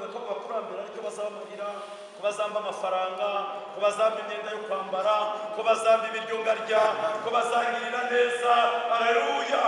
Bavuga ko abakurambere ariko bazamarira, ko bazamba amafaranga, ko bazamba imyenda yo kwambara, ko bazamba ibiryo ngarya, ko bazangirira neza. Haleluya.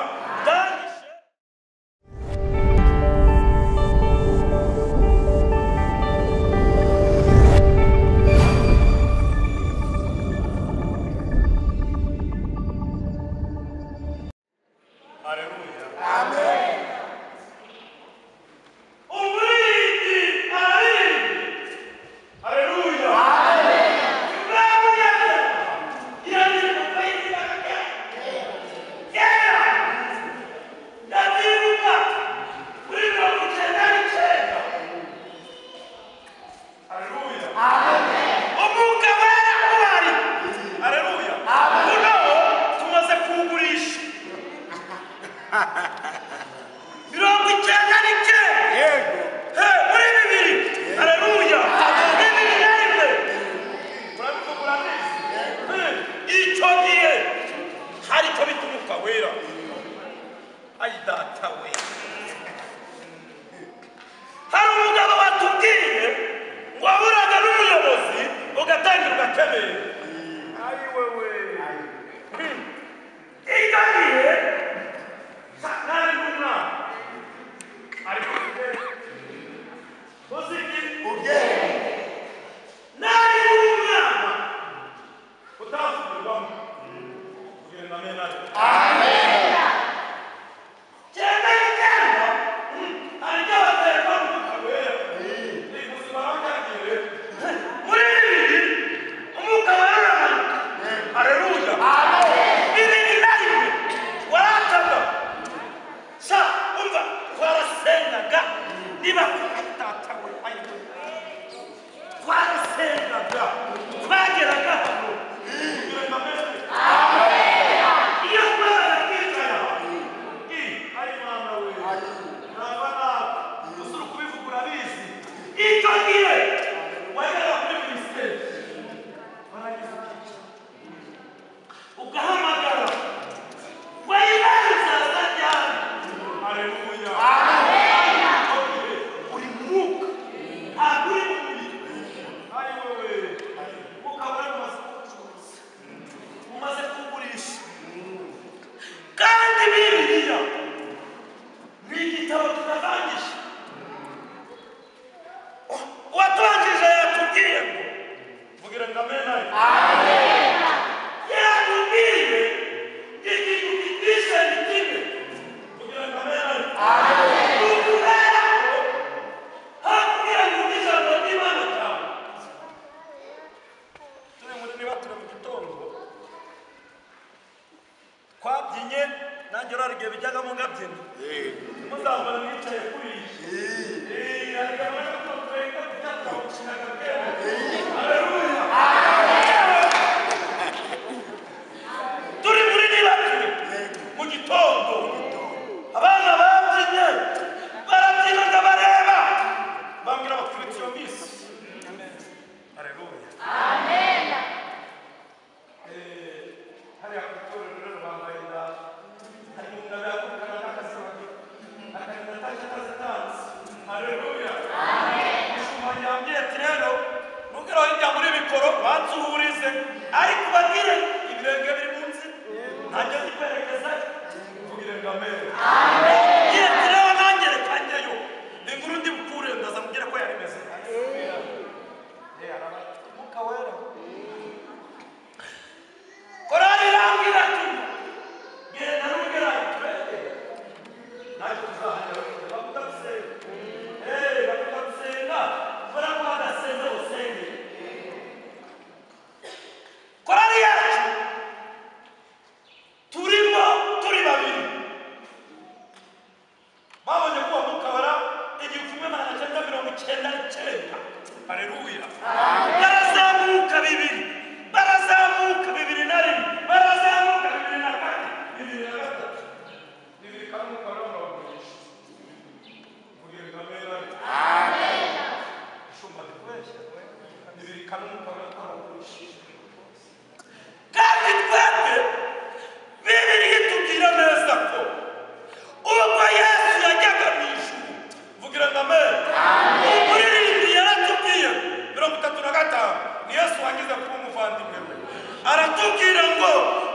Aratubwira ngo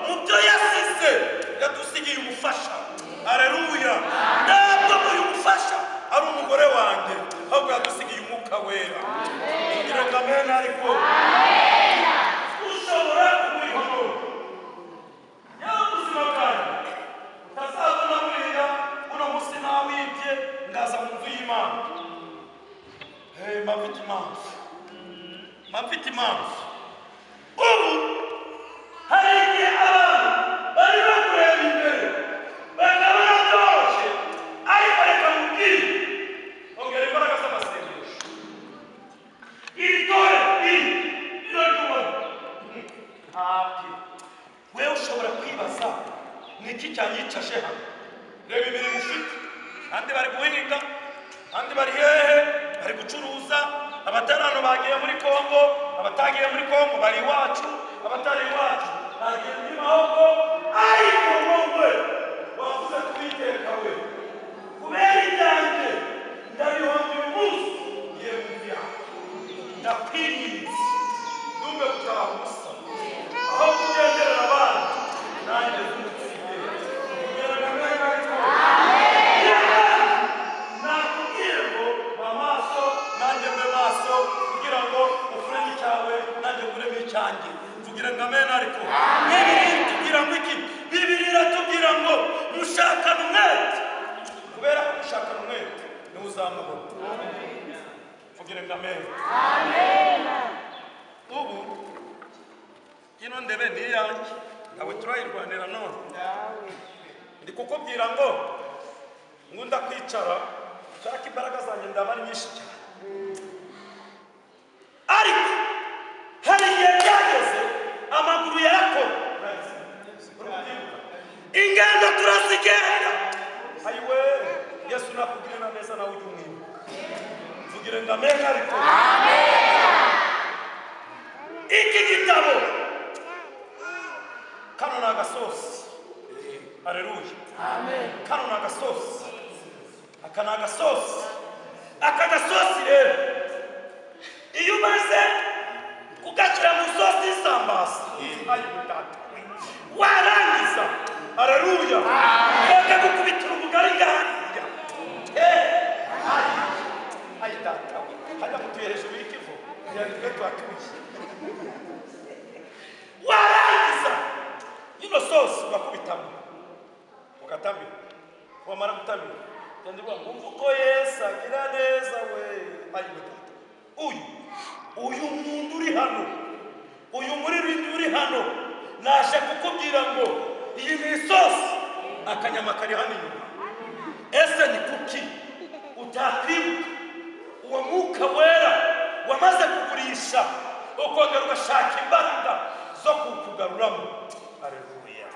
mu byo yasize yadusigiye umufasha. Haleluya. Ntabwo uyu mufasha ari umugore wanjye, ahubwo yadusigiye umwuka wera. Kugira ngo amen ariko. Ushobora kumurihano. Yaba ubuzima bwanjye utazabona buriya uno munsi nawibye ngaza mu nzu y'Imana. Hey, mba mfite impamvu. Mba mfite impamvu. Ubu hari igihe abantu bari bakureba imbere bakabona byoroshye, ariko reka mubwire, ongera imbaraga z'amasengesho. Iri tore iri rino ry'ubona ntabwo wewe ushobora kwibaza ni iki cyanyicaje hano. Reba imirimo ufite, abandi bari guhinga, abandi bari hehe, bari gucuruza, abatari hano bagiye muri Kongo, abatagiye muri Kongo bari iwacu, abatari iwacu bagiye muri Mahoko. Ariko wowe wavuze kubiteka we kubera ibyanjye ndabihomba uyu munsi ngiye mu byaha. Ndakwinginze ntumbe gutaha ubusa, aho kugenderera abandi nanjye ntutsinde. Nakubwiye ngo ba maso nanjye mbe maso, kugira ngo ukuremo icyawe nanjye nkuremo icyanjye. Tugira ngo amen ariko. Bibiliya itubwira ngo iki? Bibiliya iratubwira ngo mushakane umwete. Kubera ko mushakana umwete niwe uzamubona. Tugira ngo amen. Ubu ino ndebe ni iyanjye, nawe turayirwanira none. Ndi kukubwira ngo ngunda kwicara nshaka imbaraga zanjye ndaba ari nyinshi cyane, ariko hari igihe byageze amaguru yarakora, ingendo turazigenda. Ayiwe Yesu nakugirira neza nawe ujye umwibuka. Mvugire ngo amen ariko. Iki gitabo kano ni agasosi. Haleluya. Kano ni agasosi, aka ni agasosi, aka gasosi rero iyo umaze kugashyira mu isosi y'isambaza, warangiza, haleluya, bakagukubitira ubugari ngahariya. Ayi data we, hajya mutuye hejuru y'ikivu, kugira ngo twe tuhatuye. Warangiza ino sosi ugakubitamo ugatamira, wamara gutamira cyandikwa ngo umva uko Yesu agira neza we. Ayi data, uyu muntu uri hano, uyu muririmbyi uri hano, naje kukubwira ngo iyi ni isosi, akanyama kari hano inyuma. Ese ni kuki utakwibuka uwo mwuka wera wamaze kugurisha ukongera ugashaka imbaraga zo kukugaruramo? Haleluya.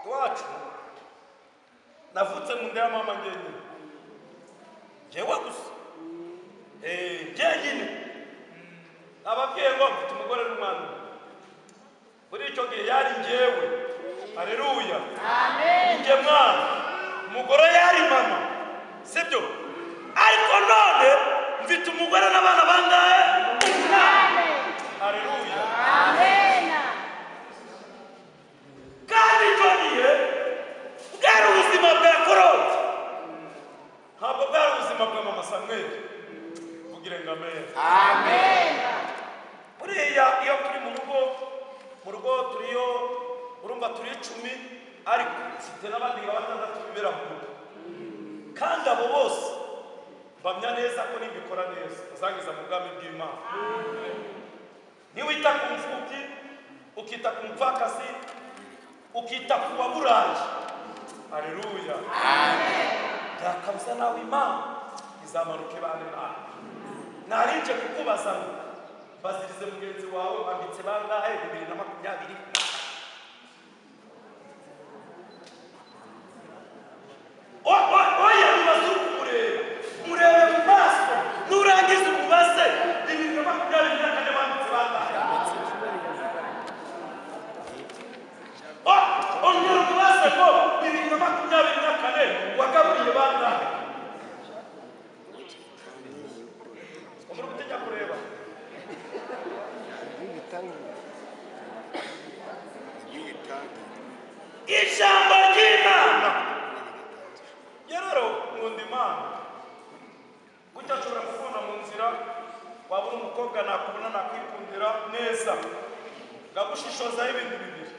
Iwacu navutse mu nda ya mama njyenyine, njyewe gusa, njyenyine. Nababwiye ngo mfite umugore n'umwana. Muri icyo gihe yari njyewe. Haleluya. Njye mwana, umugore yari mama, sibyo? Ariko none mfite umugore n'abana bangahe? Umunani. Haleluya. Kandi icyo gihe bwari ubuzima bwa Korode, ntabwo bwari ubuzima bwa mama Samweli. Mvugire ngo amen. Buriya iyo turi mu rugo, mu rugo turiyo urumva turi 10, ariko mfite n'abandi nka 6 bibera mu rugo, kandi abo bose bamya neza ko nibikora neza bazageza mu bwami bw'Imana. Niwita ku mfubyi, ukita ku mupfakazi, ukita ku waburaye, haleluya, byakabuza nawe Imana izamanuka ibane nawe. Narinje kukubaza ngo bazirize mugenzi wawe wanditse bangahe 2020? Oya, bibaze uri kumureba, murebe mu maso, nurangiza umubaze 2024 wanditse bangahe? Ongera umubaze ngo 2024 wagaburiye bangahe? Muri gutinya kureba. nakwikundira neza ngagushishozaho ibintu bibiri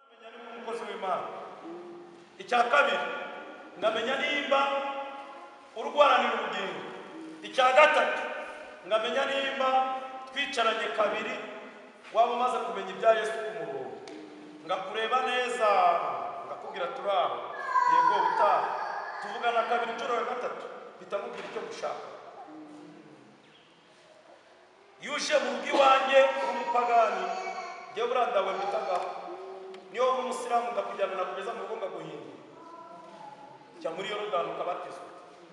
nkamenya niba umukozi w'Imana icya kabiri nkamenya nimba urwaranira ubugingo icya gatatu nkamenya nimba twicaranye kabiri waba umaze kumenya ibya Yesu ku murongo ngakureba neza ngakubwira turaho yego utaha tuvugana kabiri inshuro ya gatatu bitamubwira icyo gushaka yuje mu rugo iwanjye umupagani njyewe burandawe mbitagaho niyo waba umusilamu ngakujyana nakugeza mu rugo ngaguhindura jya muri Yorodani ukabatizwa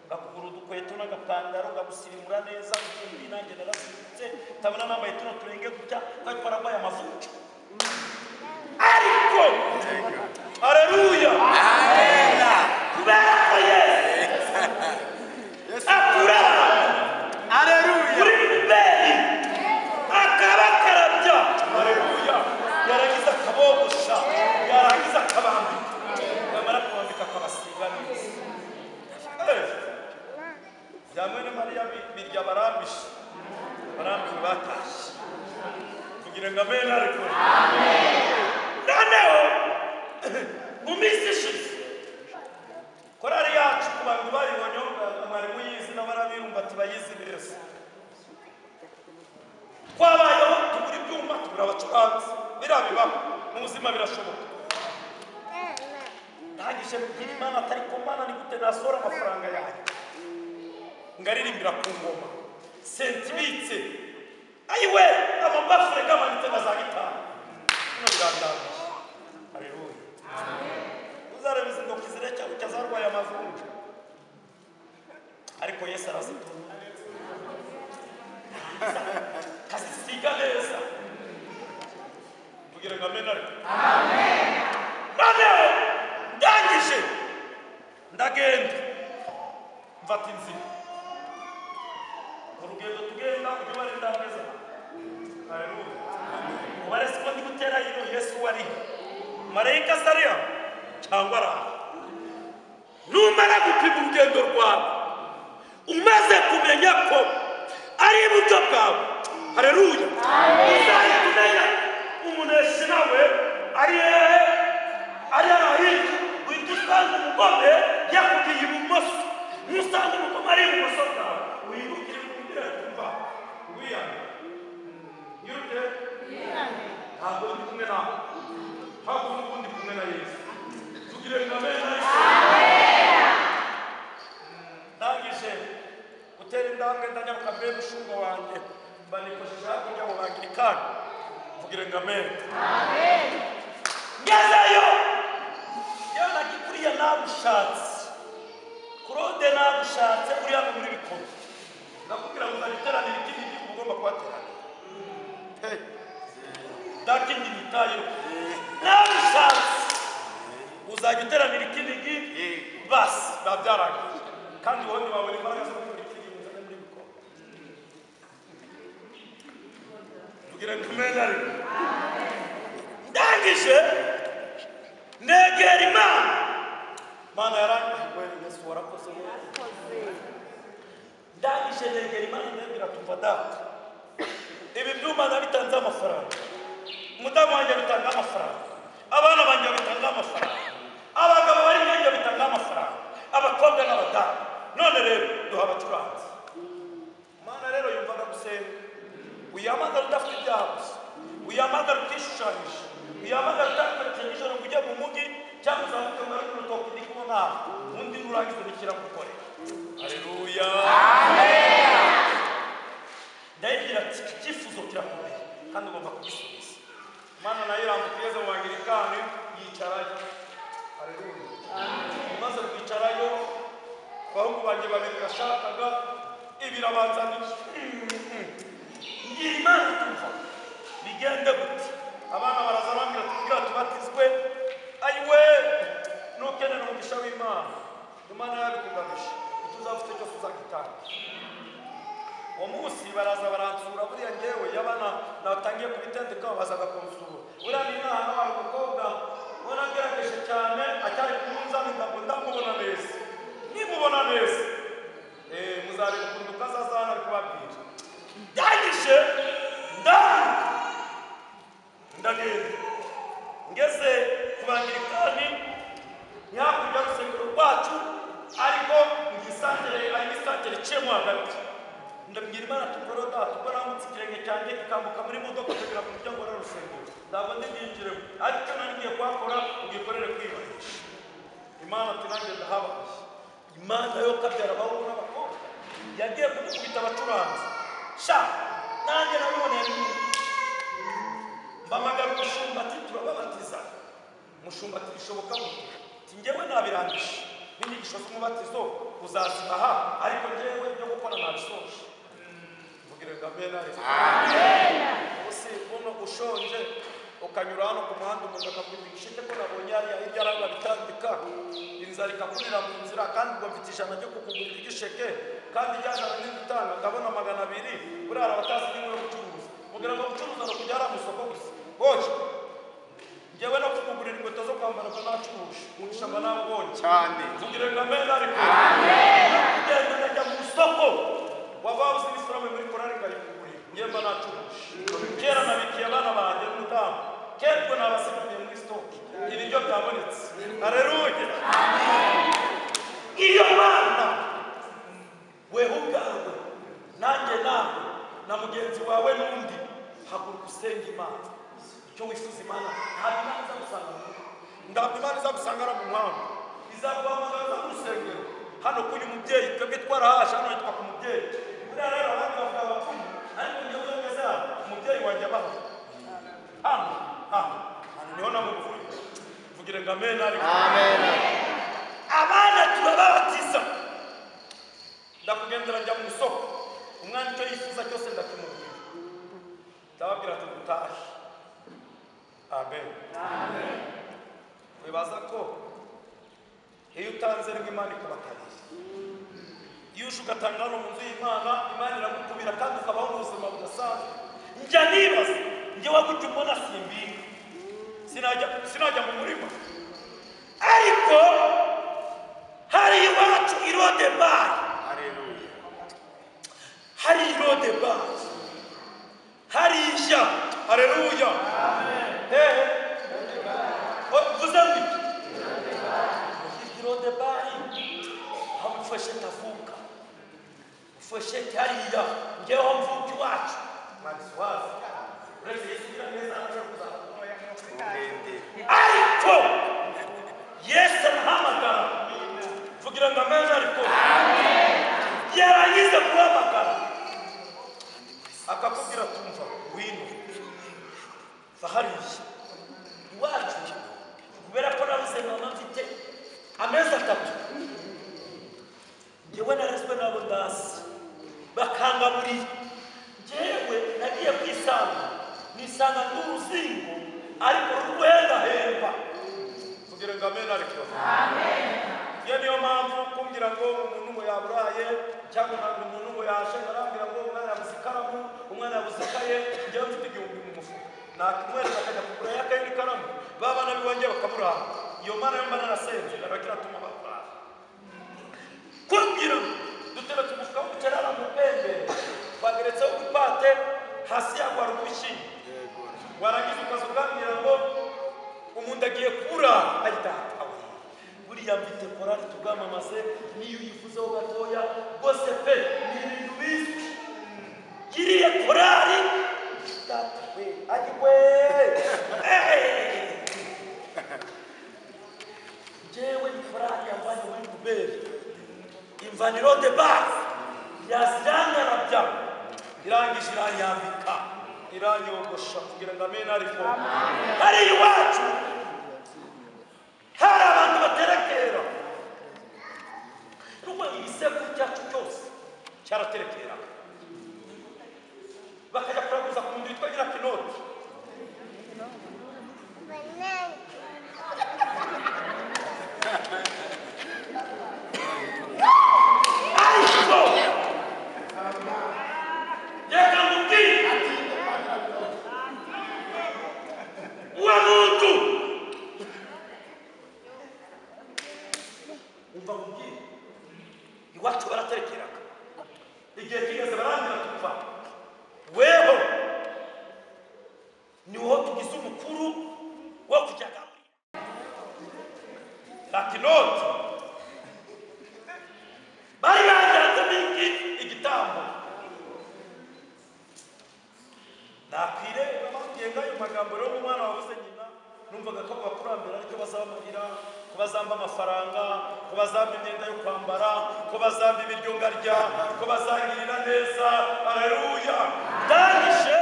ngakugura udukweto n'agapantaro ngagusirimura neza ubundi nanjye narasirimutse utabona nambaye tuno turenge gutya twari twararwaye amavunja ariko haleluya kubera ko Yesu akura Haleluya muri puberi akabakarabya haleluya yarangiza akabogosha yarangiza akabambika yamara kubambika akabasiga neza bya mwene Mariya birya barambishe barambiwe batashye kugira ngo amen ariko noneho mu minsi ishize korari yacu ku bantu bayibonye mwarimu yizi n'abarabirumva ati bayizi neza twabayeho tugura ibyuma tugura abacuranzi biriya bibaho mu buzima birashoboka ndangije mbwira Imana atari ku Mana ni gute nasohora amafaranga yanjye ngaririmbira ku ngoma sentibitse ayiwe amabafure gamanitse na za gitari bino birandambiye haleluya uzareba izi ntoki zireshya gutya zarwaye amavunja ariko Yesu arazituma kazisiga neza kugira ngo amen ariko noneho ndangije ndagenda mfata inzira urugendo tugenda ujye ubara intambwe zawe haleluya ubare siko ndi gutera hino Yesu wari marayika sariya cyangwa araha numara gupima urugendo rwawe umaze kumenya ko ari iburyo bwawe haleluya uzahita umenya umuneshi nawe ari hehe ari hirya uhita usanga umugome yakugiye ibumoso nusanga umugome ari ibumoso bwawe wihutire kumubwira kumva wiyane nyirute ntabwo ndi kumwe nawe ntabwo n'ubundi kumwe na Yesu tugire ngo amen ndangije gutera intambwe ndanyaruka mbere mushumba wanjye mbanikojeje hakurya mu Bangirikani mvugire ngo amen ngezeyo yewe nagikuriya nagushatse Claude nagushatse uri hano muri bikoro ndakubwira ngo uzajya ikindi gihugu ugomba kuhateranira ndakindi nitayeho nagushatse uzajya uteranira ikindi gihugu basi babyaragiye kandi wowe ntiwabona imbaraga zo gukora ikindi gihugu uzane muri bikoro kugira ngo umenye ariko ndangije negera Imana Imana yarangiye Yesu warakoze ndangije negera Imana ndabwira tumva data ibi byuma nabitanze amafaranga umudamu wanjye bitanga amafaranga abana banjye bitanga amafaranga abagabo bari nanjye bitanga amafaranga abakobwa n'abadamu none rero duha abacuranzi Imana rero yumvaga gusenga uyamagara udafite ibyaha gusa uyamagara utishushanyije uyamagara utakoresheje nijoro ngo ujye mu mugi cyangwa uzamuke ngo ariko urutoki ndi kubona undi nurangiza nikiragukorera haleluya ndayibwira ati iki cyifuzo kirakomeye kandi ugomba kugisubiza Imana nayo irambuka igeze mu Bangirikani yicarayo haleluya imaze kwicarayo abahungu banjye babiri bashakaga ibirabanzaniye ngira Imana tumva bigende gute abana baraza bambwira tubwira tubatizwe ayiwe nukenera umugisha w'Imana Imana yabikugabije icyo uzaba ufite cyose uzagitanga uwo munsi baraza baransura buriya ngewe yabana natangiye kubitendeka bazaga kunsura buriya ni inaha hari umukobwa ubona agerageje cyane acyari kumunzani ndabwo ndamubona neza nimubona neza muzareba ukuntu kazaza hano ari kubabwira ndangije muri modoka ukagera ku muryango wa rusengero ntabwo ndi bwinjiremo ariko icyo nari ngiye kuhakora ugikorere kwibahisha. Imana ati nanjye ndahabaye. Imana yo kabyara abahungu n'abakobwa yagiye kudukubita abacuranzi sha nanjye nabiboneye n'ibindi. Mbamagara umushumba ati turababatiza. Umushumba ati bishoboka gute? Ati njyewe nabirangije n'inyigisho z'umubatizo uzazibaha ariko njyewe ibyo gukora nabisoje. Mvugire ngo amen. Amen. Usi buno ushonje ukanyura hano ku muhanda umuntu akakubwira igisheke ko nabonye hariya hirya aranga bitandika inzara ikakurira mu nzira kandi ubwo mfite ijana ryo kukugurira igisheke kandi ijana n'itanu ndabona 200 buriya hari abatazi n'imwe yo gucuruza mugira ngo gucuruza no kujya hariya mu isoko gusa hoje njyewe no kukugurira inkweto zo kwambara mba nacuruje umugisha mba nawubonye cyane. Mvugire ngo amen. Ariko amen. Kugenda ndajya mu isoko waba wabuze n'isuramu muri korari ngayikugurira njyewe mba nacuruje. Kera nabikiye abana banjye n'umudamu kera ubwo nabasigamiye muri stock ibiryo byabonetse. Haleluya. Iyo Mana wewe ubwawe nanjye nawe na mugenzi wawe n'undi haguruka usenge Imana. Icyo wifuza Imana ntabwo Imana izagusanga mu rugo, ntabwo Imana izagusanga mu muhanda, izaguhamagaza mu rusengero. Hano kuri mubyeyi twebwe twarahaje hano hitwa ku mubyeyi. Buriya rero abandi bavuga abapfumu ariko njyewe ngeze hano umubyeyi wanjye abaho hano hano niho namuvuye. Mvugire ngo amen. Ariko amen. Abana turababatiza. Ndakugendera njya mu isoko umwana icyo yifuza cyose ndakimugurira ndababwira ati dutahe. Amen. Amen. Wibaza ko iyo utanze rimwe Imana ikuba kabiri. Iyo uje ugatanga hano mu nzu y'Imana Imana iragukubira kandi ukabaho ubuzima budasanzwe. Njya nibaza njyewe gutya umbona simbinga sinajya mu murima ariko hari iwacu irodebari. Haleluya. Hari irodebari hari ishya. Haleluya. Amen. Hehe mvuze ngo iki? Irodebari aho mufashete avuka mufashete hariya njyewe mvuka iwacu marisiwazi uretse Yesu ugira neza araje kuzakora ariko Yesu arahamagara. Mvugira ngo amen. Ariko yarangiza guhamagara akakubwira tumva ngwino va hariya iwacu kubera ko nabuze mama mfite amezi 3 njyewe narezwe nabo ndasi bakangaburiye. Njyewe nagiye kwisanga nisanga ndi uruzingo ariko rwendahemba. Mvugire ngo amen. Ariko amen. Iyo niyo mpamvu kumbwira ngo umuntu ngo yaburaye cyangwa umuntu ngo yaje arambwira ngo umwana yabuze ikaramu umwana yabuze ikaye njyewe mfite 1000 mu mufuka nakimwereka akajya kugura y'akaye n'ikaramu babana biwanjye bakaburara. Iyo mana yo mana nasenze narakiratuma baburara kumbwira duteretse umufuka w'umuceri hano mu pembe twageretseho ipate hasi yagwa rw'ibishyimbo warangiza ukaza ukambwira ngo umuntu agiye kubura ahita buriya mfite korari tubwamamaze niyo uyivuzeho gatoya rwose pe ni ibintu bizwi iriya korari data we agiwe njyewe ni korari yamvanye muri puberi imvaniro de base yazirangarabya irangije iranyambika iranyogosha kugira ngo amen. Ariko hari iwacu hari abantu baterekera nuko igisekuru cyacu cyose cyaraterekera bakajya kuraguza ku muntu witwa Nyirakinoti. Ariko reka nkubwire uwo muntu umva nkubwire iwacu baraterekeraga igihe kigeze barangira tupfa weho ni wowe tugize umukuru wo kujyaga Rakinoti bari bandanze mingi igitambo. Ndireba bambwiye ngayo magambo rero umwana wabuze nyina numvaga ko abakurambere ariko bazamarira, ko bazamba amafaranga, ko bazamba imyenda yo kwambara, ko bazamba ibiryo ngarya, ko bazangirira neza. Haleluya. Ndangije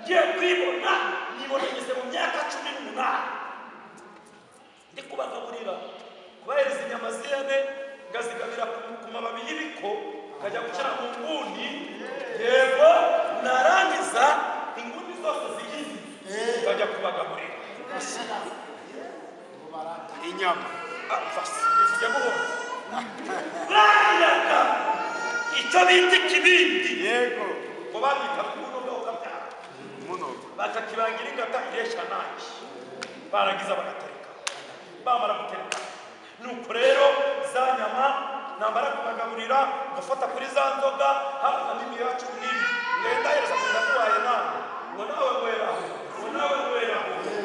ngiye kwibona nibona ngeze mu myaka 18 ndi kubagaburira, kubahereza inyama z'ihene ngazigabira ku mababi y'ibiko, nkajya gushyira mu nguni. Yego, narangiza inguni zose zigize nkajya kubagaburira inyama. Bivuge buhoro. Bariraga icyo bita ikibindi. Yego. Ngo babita umunoga ukabyara bakakibangira ingata iresha nanjye, barangiza bagatereka. Bamara gutereka nuko rero za nyama namara kubagaburira ngafata kuri za nzoga habaga n'imiya 12 ngenda hereza ngo ndakubaye nawe, ngo nawe nywera, ngo nawe nywera,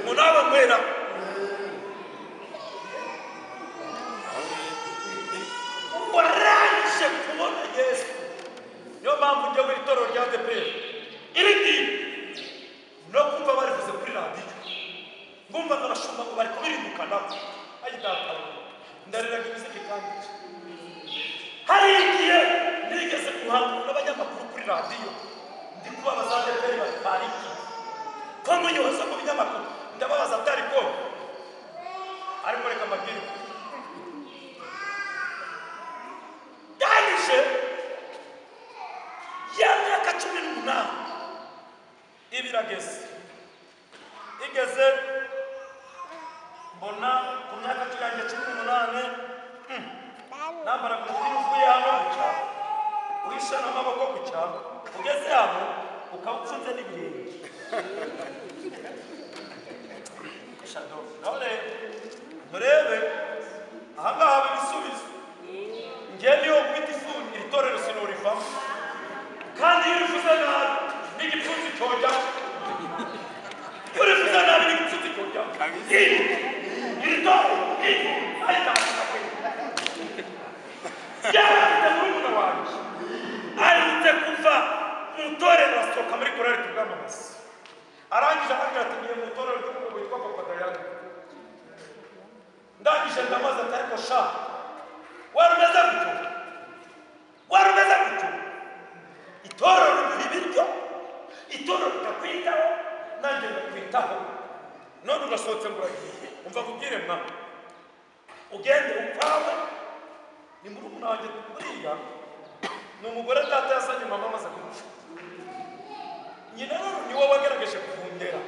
ngo nawe nywera. Warangije kubona Yesu. Niyo mpamvu njya mu itorero rya ADEPR iri ngiri no kumva barivuze kuri radiyo, ngumva abashumba ngo bari kubirindukanaho. Ayi data, ndariraga imiziki kandi hari igihe nigeze guhangana n'abanyamakuru kuri radiyo, ndi kubabaza ADEPR batwara iki ko muyoza mu binyamakuru, ndababaza atari ko ariko reka mbabwire. Ndangije ya myaka 18 ibirageze igeze mbona ku myaka yanjye 18 nambara umupira uvuye hano gutya uhisha n'amaboko gutya, ugeze hano ukaba upfunze n'ibirenge. None murebe ahangaha haba ibisubizo. Njye niyo nkubita ifuni iri torero sinurivamo, kandi iyo urifuza nabi n'igipfunsi cyojyamo, iyo urifuza nabi n'igipfunsi cyojyamo. Iri torero ayitanga kwe yarafite murumuna wanjye aherutse kuva mu itorero asohoka muri korali tubwamamaza, arangije arambwira ati ngiye mu itorero ry'umugabo witwa Papa Dayana. Ndangije ndamaze ati ariko sha wari umeze gutyo, wari umeze gutyo, itorero riguha ibiryo, itorero rikakwitaho, nanjye ndakwitaho, none urasohotse ngo uragiye. Umva nkubwire mwa, ugende ukwawe. Ni murumuna wanjye buriya ni umugore data yazanye mama amaze gupfa. Nyina rero ni we wagerageje kundera,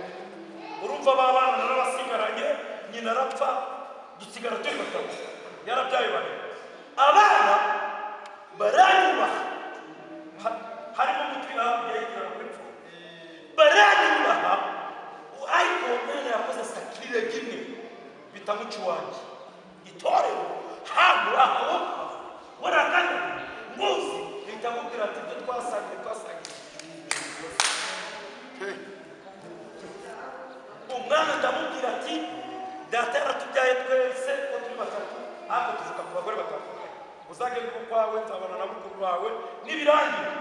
urumva ba bana narabasigaranye, nyina arapfa dusigara turi batatu, yarabyaye babiri. Abana baranyubaha, harimo umutwe yayigira kuri pfu, baranyubaha. Ariko uwo mwana yakoze sacrilege imwe bitamuca iwanjye. Itorero hano aho warakanya muzi bitamubwira ati ibyo twasangiye twasangiye. Umwana ndamubwira ati data yaratubyaye twese ko turi batatu, ariko tuvuka ku bagore batandukanye, uzagenda ukwawe nzabana na mukuru wawe nibirangira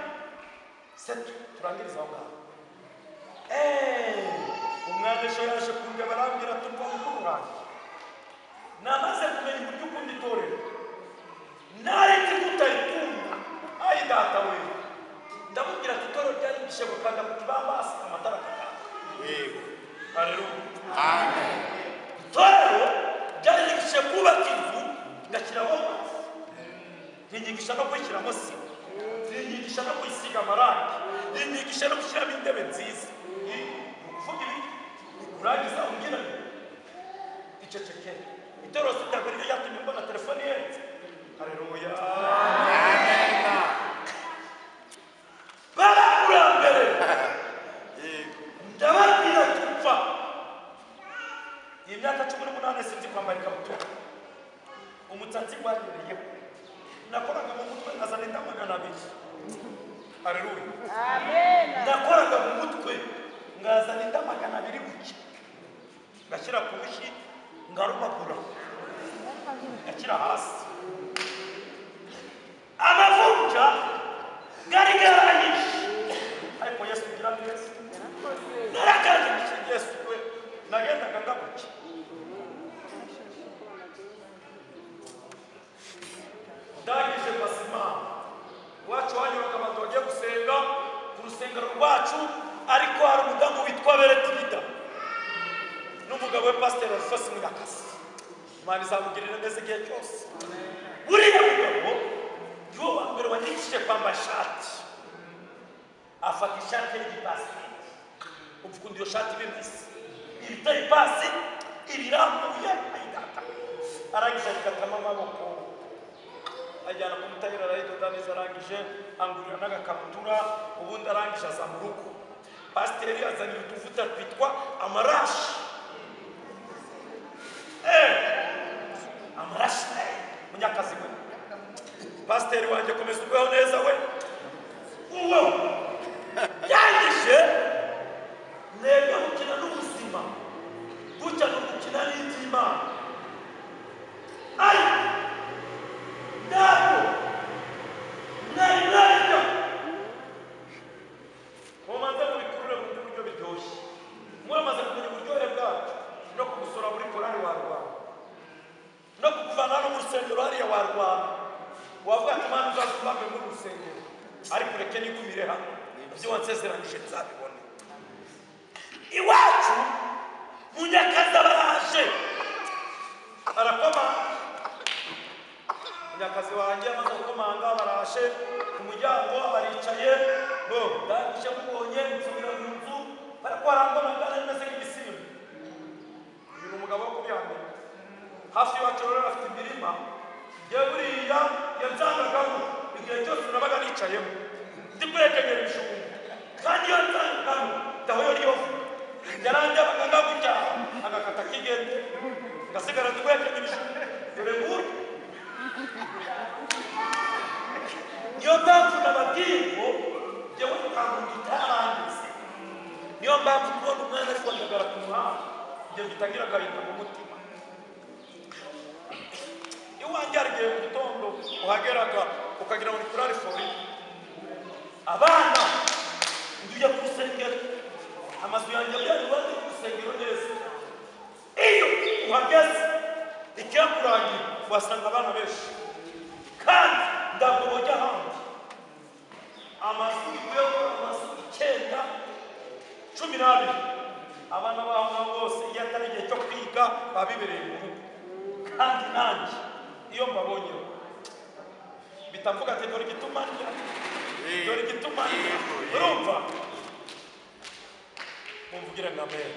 setu turangiriza aho ngaho. Umwana ejo yaje kundeba arambwira ati umva mukuru wanjye, namaze kumenya uburyo ukunda itorero, nari nzi ko utayikunda. Ayi data we, ndamubwira ati itorero ryaringishe gukanda ku kibambasi amatara akakaka. Yego. Haleluya. Amen. Itorero ryaringishe kubaka inzu ngashyiraho amazi, rinyigisha no kwishyiramo sima, rinyigisha no kwisiga amarangi, rinyigisha no gushyiramo intebe nziza. Ni ukuvuga ibi urangiza umbwira ngo iceceke. Itorero si ntabwo ryo ryatumye mbona telefone ihenze. Haleluya. Barakurambere ndababwira tupfa. Iyi myaka 18 sinzi kwambara ikabutura, umutsatsi warereyeho, nakoraga mu mutwe nkazana inda 200. Haleluya. Nakoraga mu mutwe ngazana inda 200 gutya, ngashyira ku rushyi ngarumagura ngashyira hasi. Amavunja gari garanyishe, ariko Yesu ngira neza. Imana izamugirira neza igihe cyose. Buriya mugabo niwo wa mbere wanyigishije kwambara ishati, afata ishati y'igipasi, umva iyo shati ibimeze, ibiteye ipasi ibirambuye ayidata, arangije ayikatamo amaboko ajyana ku mutahira arayidoda neza, arangije angurira n'agakabutura, ubundi arangije aza mu rugo. Pasiteri azanira utuvuta twitwa amarashi, amarashi munyakazi we, pasiteri wanjye komeza ubeho neza we, uwo yangije mwebwe gukina n'ubuzima gutya ni ugukina n'iby'Imana. Ariko ntabwo mwari mwajya mubanze mubikurure mu buryo biryoshye, muramaze kumenya uburyohe bwacu no kugusura muri korari warwana, no kukuvana no mu rusengero hariya warwana, wavuga ati Imana uzasubame muri rusengero, ariko ureke nigumire hano ibyo wansezeranyije nzabibone. Iwacu Munyakazi baraje arakoma, Munyakazi wanjye amaze gukomanga baraje ku muryango baricaye, bo ndangije mubonye nsubira mu nzu barakwarangona nari meze nk'igisimba. Uyu ni umugabo wo kubyambere hafi iwacu rero afite imirima, njye buriya yansangagamo igihe cyose nabaga nicayemo ndi kwekenyera ibijumba, kandi iyo nsangagamo ndaho yo riyovu yarandabaga ngagucyaha agakata kigende ngasigara ndi kwekenyera ibijumba dore nguyu. Niyo mpamvu nababwiye ngo njyewe ntabwo itarangize, niyo mpamvu kubona umwana ari kwandagara ku muhanda njye bitagira agahinda mu mutima. Iwanjye hari igihe mu gitondo uhageraga ukagira ngo ni kurari fori, abana nduye ku rusengero, amazu yanjye yari iruhande rw'urusengero neza, iyo uhageze ikiyakurangira wasanga abana benshi, kandi ntabwo bojya ahandi. Amazu ivuyeho amazu 9, 12, abana baho ngaho bose iyo atari igihe cyo kwiga baba bibereye mu rugo, kandi nanjye iyo mbabonyeho bitamvuga ati dore igituma ndya, dore igituma ndya, urumva mumvugire ngo amen.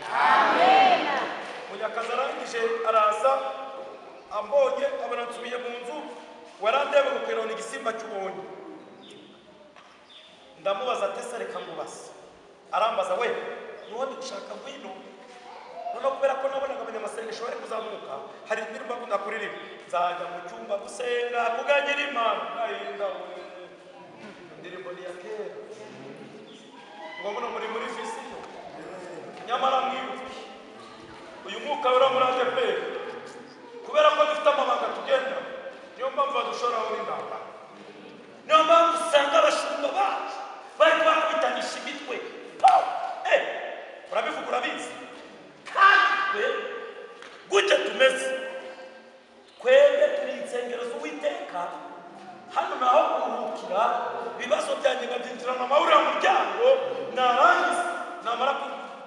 Munyakazi arangije araza ambonye abona nsubiye mu nzu, warandeba ukirona igisimba cy'ubonye. Ndamubaza ati ese reka nkubaze, arambaza we nuwo dushaka ngwino. Noneho kubera ko nabonaga abanyamasengesho bari kuzamuka, hari indirimbo akunda kuririmba, nzajya mu cyumba gusenga kuganira Imana gahinda we, indirimbo ni iya kera, ngo muno muri muri visiyo, nyamara mwibuke uyu mwuka wera muri ADEPR, kubera ko dufite amabanga tugenda, niyo mpamvu badushoraho n'intambara, niyo mpamvu usanga abashumba bacu bari bakubitanisha imitwe, urabivuga urabizi, kandi twe gutya tumeze, twebwe turi insengero z'Uwiteka, hano naho kuruhukira, ibibazo byanjye nkabyinjirana amahoro mu muryango, narangiza namara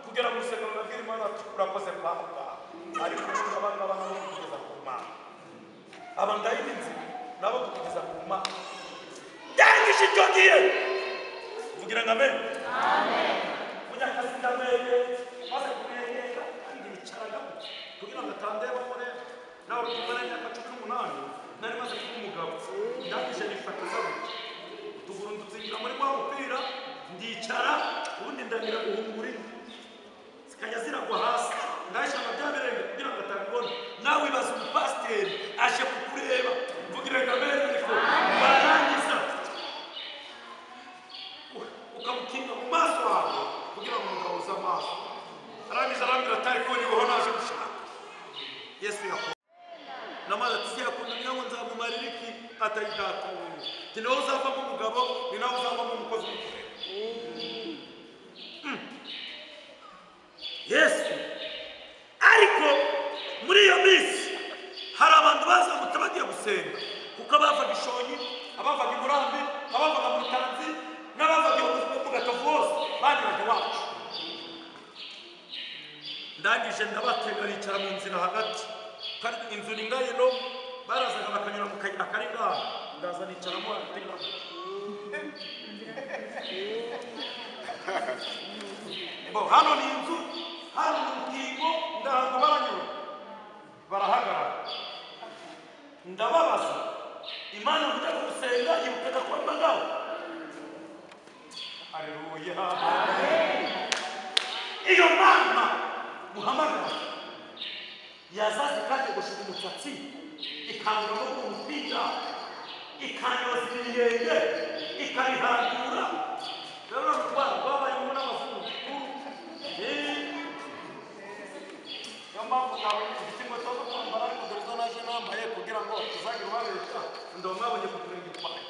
kugera mu rusengero nkabwira Imana ati urakoze papa, ariko aba ngaba nabo kugeza ku Mana, aba ndayibinze nabo kugeza ku Mana, ndangije icyo gihe mvugira ngo amen. Munyakazi ndamwegera, maze kumwegera ndicara kugira ngo atandeba muri nawe tumara imyaka 18 nari maze kuba umugabo, ndangije nifata gutya tuguru nduzingira muri wa mupira ndicara, ubundi ndagira guhungura inka zikajya ziragwa hasi, ndayishaka bya birenge kugira ngo atabibona. Nawe ibaze umupasiteri aje kukureba, mvugire ngo amen, ariko warangiza ukamukinga mu maso hawe kugira ngo umugabo uze amaso. Arangije arambwira ati ariko niweho naje gushaka Yesu yakora namaze ati yakunda ngo nzamumarira iki atari data wewe, ni nawe uzavamo umugabo, ni nawe uzavamo umukozi w'ukorera. Yesu ariko muri iyo minsi hari abantu bazamutse bagiye gusenga, kuko abavaga Ishonyi, abavaga i Murambi, abavaga mu Rutanzi n'abavaga mu Gatovu bose banyuraga iwacu. Ndangije ndabatega nicara mu nzira hagati, Kandi inzu ni ngaye no barazaga bakanyura mu kayira kari ngaho ndaza nicaramo hagati nabo. Bo hano ni inzu, hano ni urukingo, ndahantu baranyura barahagarara. Ndababaza Imana kujya gusenga yibukaga kuba ngaho. Haleluya. Iyo mama muhamagara yazaze kandi gushuka umusatsi ikanguramo umupira ikanyoza ibirenge ikabihandura. Rero mu Rwanda rwabayemo n'abazungu. Niyo mpamvu ntawe ufite inkweto zo kwambara ariko dore izo naje nambaye kugira ngo tuzagira ubabeshya ndo mwabonye ku turenge twanjye.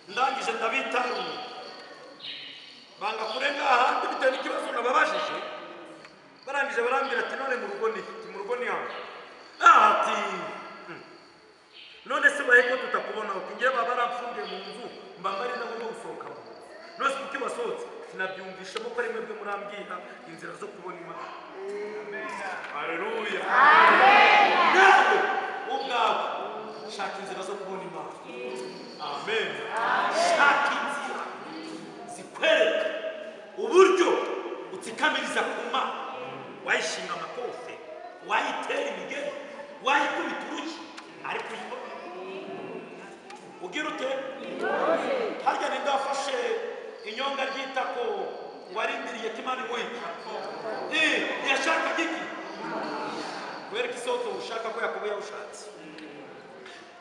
Ndangije ndabitaruye banga kurenga ahandi bitewe n'ikibazo nababajije. Barangije barambwira ati none mu rugo ni mu rugo ni hano. Ati none se bahe ko tutakubona uti ngiye baba baramfungiye mu nzu mba mbari ndagomba gusohoka mu nzu. None se kuki wasohotse? Sinabyumvishemo ko ari mwebwe murambwira inzira zo kubona Imana. Haleluya. Nawe ubwawe shaka inzira zo kubona Imana. Amen. Shaka inzira zikwereka uburyo utsikamiriza ku Mana. Wayishinga amakofe, wayitera imigeri, wayikubita urushyi, ariko uyibona. Ugira ute? Harya ninde wafashe inyonga ry'itako warindiriye ko Imana imuha? Yashakaga iki? Kubera ko isoko ushaka ko Yakobo yawushatse.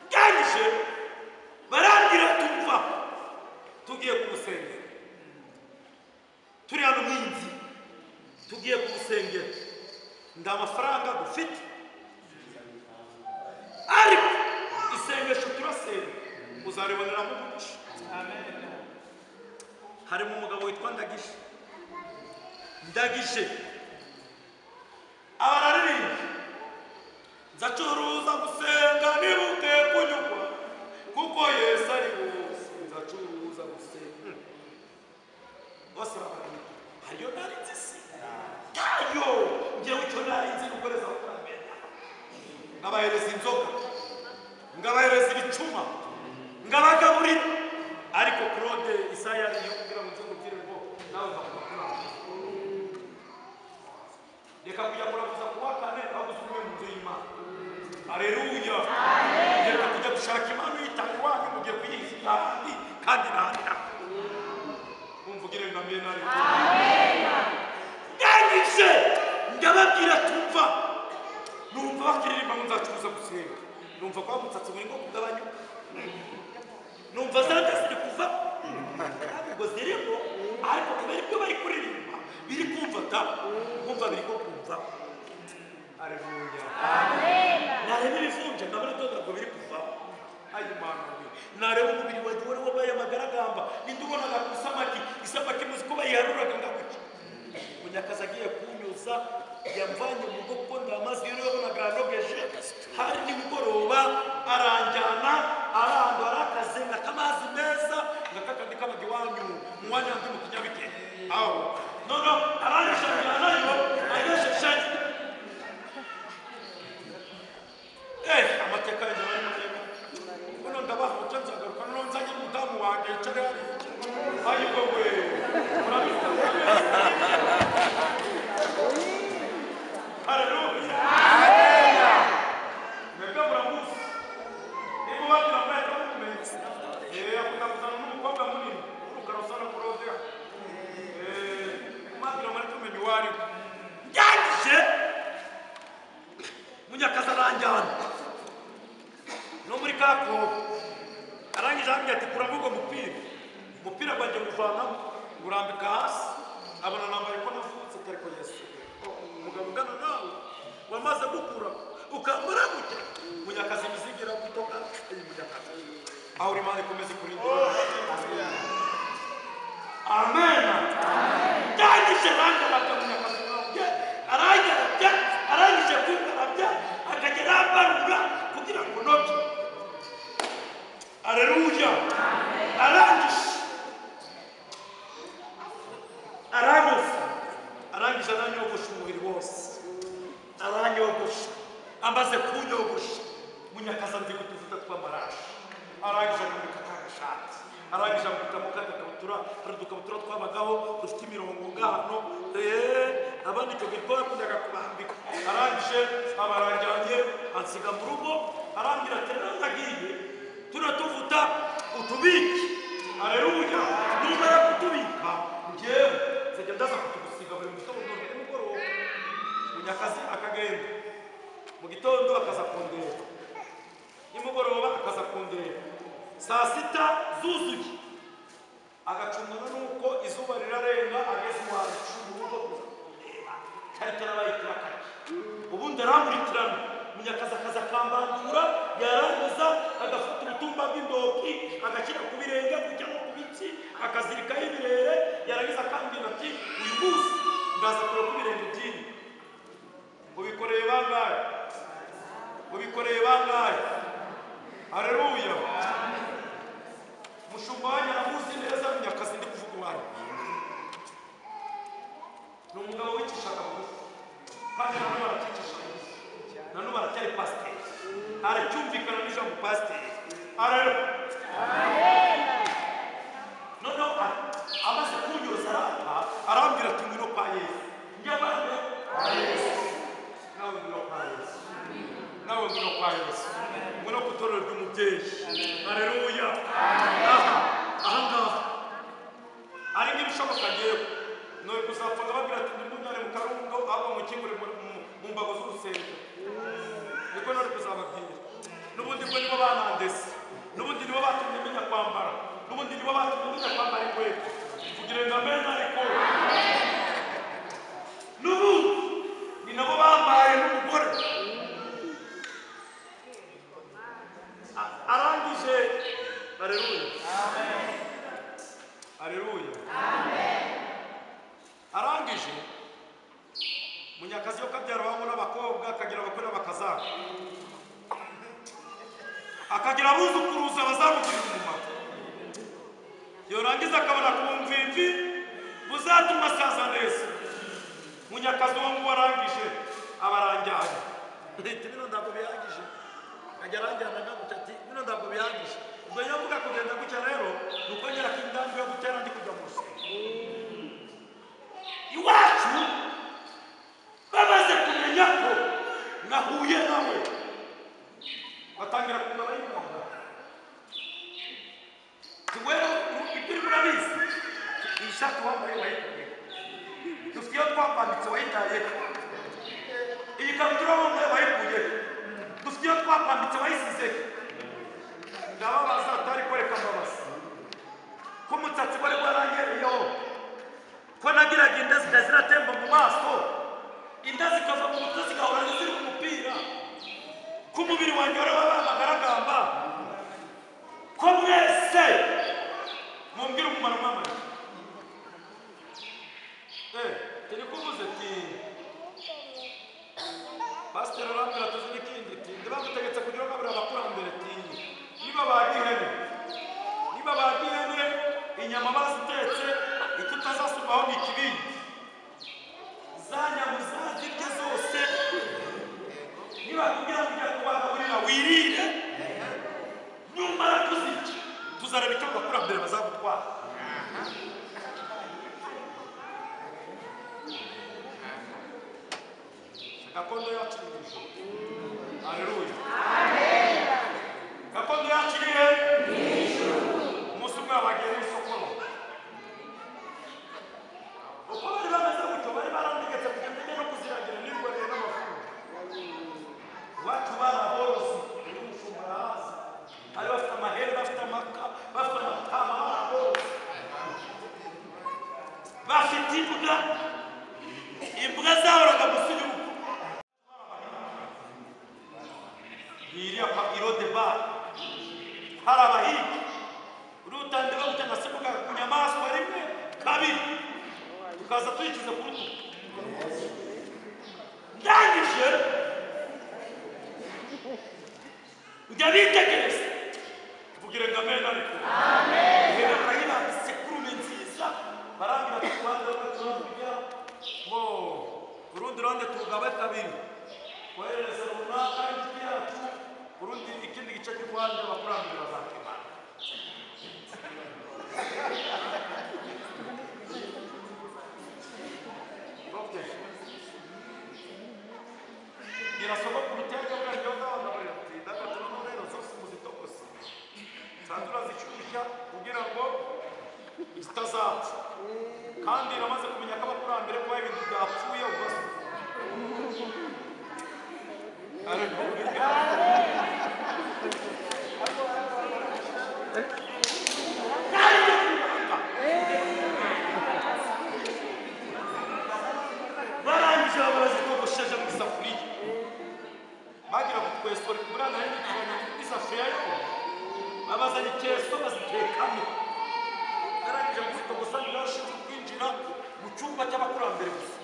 Ndangije barambwira tumva tugiye kumusengera. Turi hano mu nzi tugiye kumusengera. Nda amafaranga dufite ariko isengesho turasenga uzariboneramo umugisha. Harimo umugabo witwa Ndagije. Ndagije abararirimba nzacuruza gusenga nibuke kunyugwa kuko Yesu ari wose nzacuruza gusenga. Bose babararirimba hariyo narinzi si tayo ngewe icyo narinzi gukoreza abakurambere. Ngabahereza inzoga, ngabahereza ibicuma, ngabagaburira. Ariko Claude Isaya iyo kugira ngo nze ngubwire ngo nawe nzakukurambere. Reka kujya kuraguza kuwa kane aho usubiye mu nzu y'Imana. Haleluya. Reka kujya gushaka Imana uyitanga iwanyu mugiye kuyishyira ahandi kandi n'ahandi. Umvugire ngo amen. Ndangije ndababwira tumva numva bakiririmba ngo nzacuruza gusenga. Numva kwa mutsatsi buri ngo kugabanyuka. Numva zanda ziri kuva ntabwo zirimo ariko kubera ibyo bari kuririmba biri kumva ta kumva biri ko kumva. Haleluya. Nareba ibifunje ndabona ntabwo biri kuva. Ayo Mana we. Nareba umubiri wanjye wari wabaye amagaragamba ninde ubonaga ku isamaki isamaki muzi ko bayiharuraga ngaguca. Munyakazi agiye kunyuza yamvanye mu rugo kuko ndamazi rero yabonaga anogeje hari nimugoroba aranjyana arandwara akazenga k'amazi meza ngakakandi kabaga iwanyu mu mwanya ndi mu kinyabike aho nono arangije anjyanayo agejeje amateka yanjye bari maremare buno ndabaha ubuca nzagaruka noneho nzanye n'umudamu wanjye yicare hariya ayiwe we murabizi. Haleluya. Mwebwe muramuzi niba ubabwira mwahita mumumenya. Akunda kuzana n'umukobwa munini w'urukara usa na Claude. Umubabwira mwahita mumenya uwo ari we. Ndangije Munyakazi aranjyana no muri ka kobo arangije arambwira ati kuramo uwo mupira. Umupira gwanjye nguvanamo ngurambika hasi abona nambaye ko navutse ariko Yesu umugabo ungana nawe wamaze gukura ukambara gutya. Munyakazi imizigo iragutoka. Munyakazi aho uri Imana ikomeze kurinda. Amen. Ndangije rangarabya Munyakazi wanjye arangarabya arangije kungarabya akagera ambarura kugira ngo noge. Haleluya. Arangije aranyuze Arangije aranyogosha umubiri wose, aranyogosha. Amaze kunyogosha, Munyakazi anziga utuvuta tw'amarashi. Arangije amwambika ka gashati, arangije amwambika ka gakabutura. Hari udukabutura twabagaho dufite imirongo ngano, abandi icyo gihe bakundaga kubambika. Arangije abaranjyanye ansiga mu rugo, arambwira ati rero ndagiye, tuno tuvuta utubike. Aleluya. Numara kutubika njyewe nzajya ndaza kutugusiga buri mugitondo nimugoroba. Munyakazi akagenda mu gitondo akaza kundeba, nimugoroba akaza kundeba, saa sita zuzuye agacungana nuko izuba rirarenga ageze iwacu mu rugo kuza kundeba. Cyari cyarabaye ikirakaje. Ubundi arankurikirana. Munyakazi akaza akambandura, yarangiza agafata ubutumba bw'indoki agashyira ku birenge kujya no ku bitsi, akazirikaho ibirere, yarangiza akambwira ati uyu munsi ndaza kureba ko ibirenge byinshi. Ubikoreye bangahe? Ubikoreye bangahe? Haleluya. Mushumba wanyu aramuzi neza Munyakazi ndi kuvuga iwanyu. Ni umugabo wicishaga bugufi, kandi na n'ubu arakicisha bugufi, na n'ubu aracyari pasiteri, aracyumvikana n'ijambo pasiteri. Haleluya. Noneho amaze kunyoza arapa, arambwira ati ngwino kwa Yesu. Njya bande kwa Yesu. Nawe ngwino kwa Yesu. Nawe ngwino kwa Yesu. Ngwino ku itorero ry'umubyeyi. Haleluya. Aha, aha ngaha. Ari nk'ibishoboka ngewe. None kuzapfa nkababwira ati ntimunyare mu karungo, ahubwo mukingure mu mbago z'urusengero. Niko none kuzababwira. N'ubundi bwo nibo banandese. N'ubundi nibo batumye menya kwambara. N'ubundi nibo batumye menya kwambara inkweto. Kugira ngo amen ariko. N'ubundi ni nabo bambaye n'umugore. Arangije. Haleluya. Amen. Haleluya. Amen. Arangije Munyakazi yo kabyara abahungu n'abakobwa, akagira abakwe n'abakazana, akagira abuzukuruza bazamugirira umumaro. Yorangiza akabona ku mvimvi buzatuma asaza neza. Munyakazi uwo nguwo arangije abaranjyana. Ati bino ntabwo bihagije. Ajya aranjyana gutya ati bino ntabwo bihagije. Ubwo iyo mvuga kugenda gutya rero ni uko ngera ku indambi yo gutera ndi kujya mu rusengero. Iwacu bamaze kumenya ko nahuye nawe, batangira kugaba y'ingamba. Tuweho ibyo urimo urabizi, iyi shati wambaye wayikuye, dufite iyo twakwambitse wayitaye, iyi kabutura wambaye wayikuye, dufite iyo twakwambitse wayisize. Ndababaza atari kwereka mbabazi ko umusatsi wari waranyereyeho, ko nagiraga inda ziratemba mu maso, inda zikava mu mutwe zigahora ziri ku mupira, ko umubiri wanjye wari wabaye amagaragamba, ko mwese mumbwira umumaro mwamariye. Turi kuvuze ati pasiteri arambwira tuzi n'ikindi ati ndabagutegetse kugira ngo abura abakurambere ati niba baga ihene, niba baga ihene inyama bazitetse, icyo utazasumaho ni ikibindi, za nyama uzazirye zose. Niba kugira ngo ujye kubagaburira wirire, numara kuzirya tuzareba icyo abakurambere bazagutwara. Gakondo yacu ni ijuru. Haleluya. Gakondo yacu ni he? Umunsi umwe bagiye mu isoko. Uko bari bameze gutyo bari barantegetse kugenda njya no kuziragira nirwariye n'amafundi. Iwacu bari aborozi, uyu mushumba arahazi. Bari bafite amahene, bafite amaka, bafite amatama, bari aborozi. Bafite imbwa, imbwa zahoraga munsi y'urugo. Iriya kwa Irode bar hari abahigi, urutande bagutya nka ku nyamaswa rimwe kabiri, tukaza tuyikiza ku rutugu. Ndangije njya bitegereza kugira ngo amen ariko. Amen. Ihene barayibambitse sekurume nziza, barambwira ati kubanza bakujya ngo Urundi ruhande turugabe kabiri, koherereza runaka inshuti yacu, urundi ikindi gice cy'uruhande abakurambere bazakimara. Okay. Gira sogokuru uteka buriya njyewe ndabagaburira ati ndagatura no rero zose muzitogose, nsanzwe urazishyushya kugira ngo zitazapfa, kandi namaze kumenya ko abakurambere kuba ibintu byapfuye ubwo. Barangije barazitogosheje mu isafuriya, bagira kutwesora buriya nari nitubona isafuriya yo babazanye ikeso bazitekamo. Barangije kuzitogosa ntibashinzwe kwinjira mu cyumba cy'abakurambere gusa.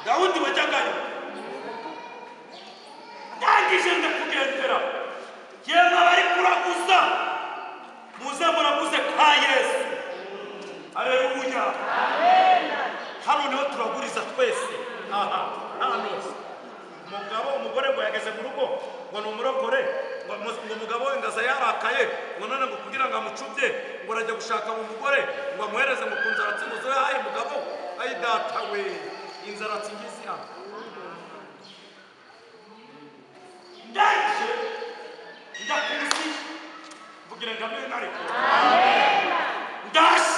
Dawudi wajyagayo, ndangije ndakugendera, yemwe abari kuraguza muze muraguze ka Yesu. Haleluya. Hano niho turaguriza twese. Aha hano umugabo umugore ngo yageze mu rugo ngo ni umurokore, ngo umugabo we ngaza yarakaye, ngo none ngo kugira ngo amucubye ngo arajya gushaka mu mugore ngo amuhereze ngo ku nzaratsi ngo zoe haye mugabo. Ayi data we, inzaratsi ngizi hano. Ndangije ndakuzi mvugira ngo amen, ariko ndaje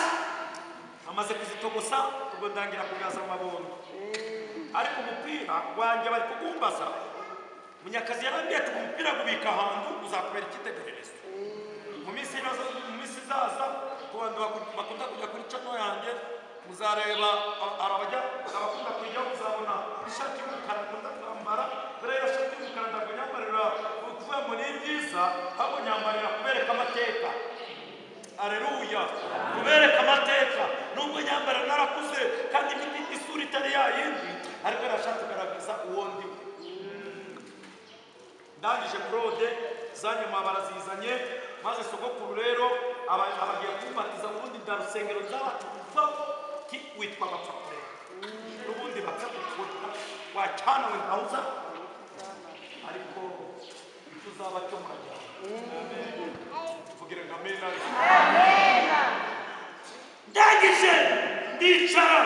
amaze kuzitogosa ubwo ndangira kugaza amabondo, ariko umupira wanjye bari kugumbaza. Munyakazi yarambwiye ati umupira gubika ahantu uzakubera icyitegererezo mu minsi izaza. Ku bantu bakunda kujya kuri channel yanjye muzareba, arabajya abakunda kujya muzabona ishati y'umukara nkunda kwambara. Buriya iyo shati y'umukara ntabwo nyambarira kuvuga ngo ni byiza, ahubwo nyambarira kubereka amateka. Aleluya, kubereka amateka. Nubwo nyambara narakuze kandi mfite isura itari yayindi, ariko yarashatse kugaragaza uwo ndi we. Ndangije Claude zanyuma barazizanye, maze sogokuru rero abagiye kumbatiza. Ubundi nda rusengero nzabacu kuvamo ki witwa bapfa n'ubundi bapfa kukuta wacana we ntawuza, ariko icyo uzaba cyo murajyana. Mvugire ngo amen. Ndangije ndicara,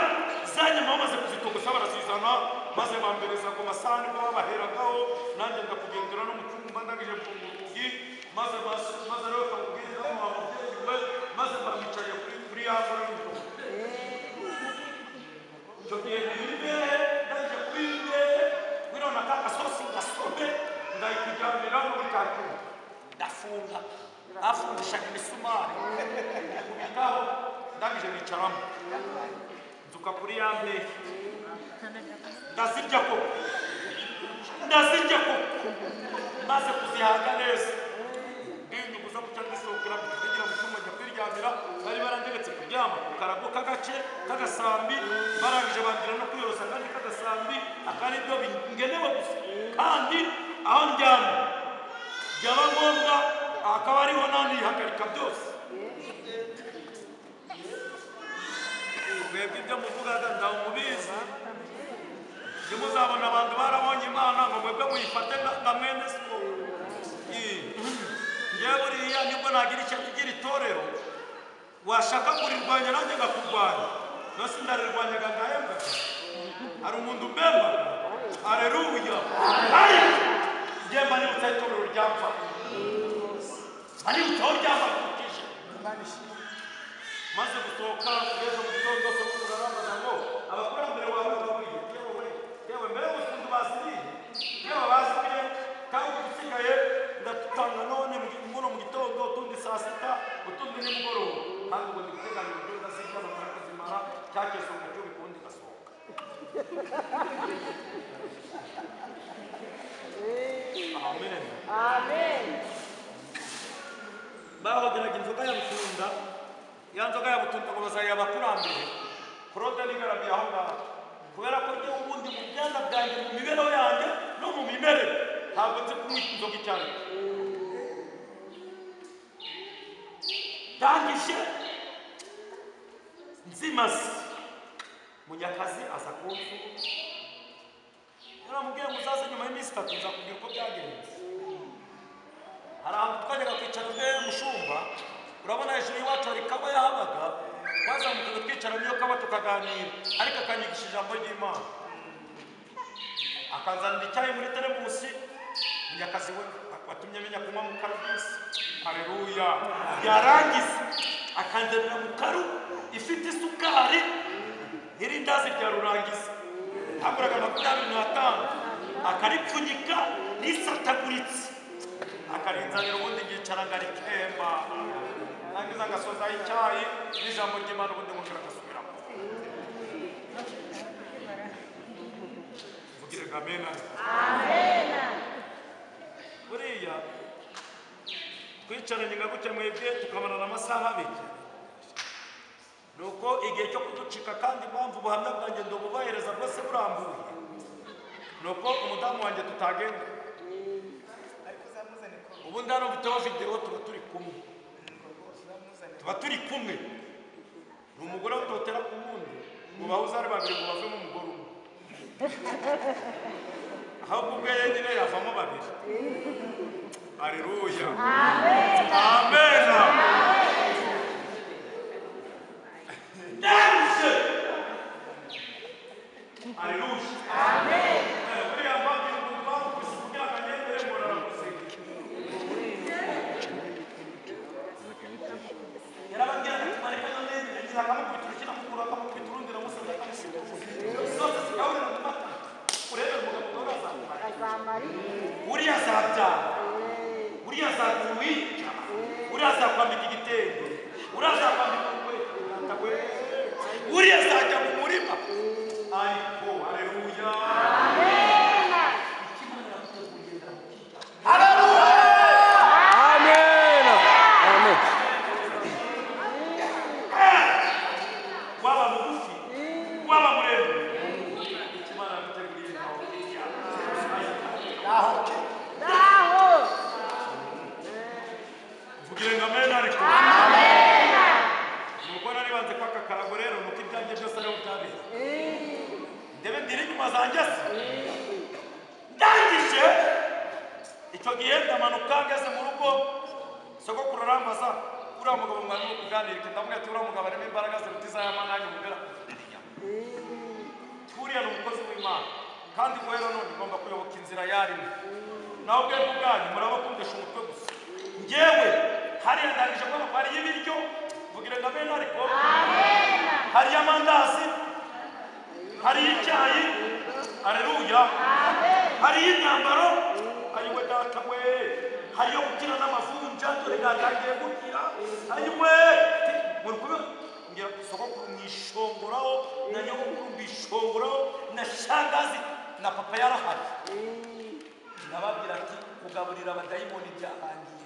zanyuma bamaze kuzitogosa barazizana, maze bambereza ku masahani ko babaheragaho, nanjye ndakugendera no mu cyumba. Ndangije mfunga urugi, maze rero kamubwira ngo wa mubyeyi we, maze bamwicaye kuri ya ngoro y'umutuku. Icyo gihe nibere ndangije kuri imbehe wirona ka gasosi ngasome ndayikuryamira no muri ka cyumba, ndafunga afungishaga imisumari ndikubitaho. Ndangije nicaramo nzuka kuri ya mbehe, ndazirya koko, ndazirya koko, maze kuzihaga neza ndinyuguza guca ndisohokera kugira mu cyumba njya kwiryamira. Bari barantegetse kuryama ku karago k'agace k'agasambi, barangije bangira no kwiyorosa akandi k'agasambi, akari byo bingenewe gusa. Kandi aho ndyamye byaba ngombwa akaba ariho nanihagarika byose. Mwebwe ibyo muvugaga ndawumubizi, ntimuzabona abantu barabonye Imana ngo mwebwe muyifate nka mwene so. Njyewe buriya nibwo nagira icyo ngira itorero, washaka kurirwanya nanjye ngakurwanya, nose ndarirwanyaga ngahembwaga. Hari umuntu umbemba. Haleluya. Ariko njye mba nibutse itorero ryamfa, mba nibutse aho ryambagurukije. Maze gusohoka ejo mu gitondo sogokuru arambaza ngo abakurambere wawe baburiye, yewe yewe mbere y'ukuntu baziriye, yewe baziriye, kandi udusigaye ndatutanga none muno mu gitondo, utundi saa sita, utundi nimugoroba. Kandi ubwo ndi guteganya uburyo ndazirya namara kuzimara cyakeso ngacyubika ubundi ngasohoka. Amen. Amen. Bahogeraga inzoga ya Butunda, ya nzoga ya Butunda ngo bazayiha abakurambere. Claude nigaramiye aho ngaho, kubera ko njyewe ubundi mu byana byanjye, mu mibereho yanjye no mu mimerere, ntabwo nzi kunywa inzoga icyo ari cyo. Ndangije nzimaze Munyakazi aza kunsura. Yaramubwiye ngo uzaze nyuma y'iminsi 3 nzakubwira uko byagenze. Hari ahantu twajyaga kwicara mbe mushumba, urabona hejuru iwacu hari kawa yahabaga, twazamukaga twicara niyo kawa tukaganira, ariko akanyigisha ijambo ry'Imana. Akanzanira icyayi muri teremusi. Munyakazi we watumye menya kunywa mukaru bwisi. Haleluya. Yarangiza akanzanira mukaru ifite isukari n'irindazi rya rurangiza. Aguraga 25 akaripfunyika nisataguritse, akarinzanira ubundi ngicara ngarikemba, nangiza ngasoza icyayi n'ijambo ry'Imana, ubundi ngongera ngasubiramo. Mvugire amena. Amena. Buriya twicaranye nka gutya mwebwe tukamarana amasaha 2, nuko igihe cyo kuducika, kandi impamvu ubuhamya bwanjye ndobubahereza bwose burambuye, nuko umudamu wanjye tutagenda. Ubundi hano mfiteho videwo tuba turi kumwe, tuba turi kumwe. Ni umugore utotera ku wundi ngo bahuze ari babiri ngo bavemo umugore umwe, ahubwo ubwe yenyine yavamo babiri. Haleluya. Amena. Ndangije. Haleluya. Amen. Buriya mbabwira ukuntu bamukubise kugira ngo agendere ngo aramuseka. Yarababwira ati mareka none yagira akamukubita urukina mukuru akamukubita urundi aramusaza akamuseka. Zose zikahurira mu mata. Urebe umugabo azamara. Uriya azabyara. Uriya azakuwica. Uriya azakwambika igitenge. Uriya azakwambika urukweto. Uriya azajya mu murima. Ariko haleluya. Amena. Ikimana yaguteguriye ndamukita. Haleluya. Amen. Amen. Waba mugufi, waba muremure. Ikimana yaguteguriye ndamukita. Naho ke. Naho. Mvugire ngo amen ariko. Amen. Nuko naribanze kwa kakarago rero nuko ibyanjye byose ariho byabera. Ndebe ndiri inyuma zanjye se. Ndangije icyo gihe ndamanuka ngeze mu rugo, sogokuru arambaza uriya mugabo mwari muri kuganira iki? Ndamubwira ati uriya mugabo arimo imbaraga ziruta iz'ayamananyu mubera kuvugira. Uriya ni umukozi w'Imana kandi guhera none ngomba kuyoboka inzira yarimo. Nawe ubwe bwanyu murabakundisha umutwe gusa. Njyewe hariya ndangije kubona ko hariyo ibiryo, mvugire ngo amen ariko. Amena. Hariyo amandazi, hariyo icyayi, haleluya. Hariyo imyambaro, ayiwe data we, hariyo gukira n'amavunja, dore natangiye gukira, ayiwe. Muri kubibona ngira sogokuru mwishongoraho na nyogokuru mbishongoraho na shangazi na papa yarahari. Ndababwira ati kugaburira abadayimoni byarangiye.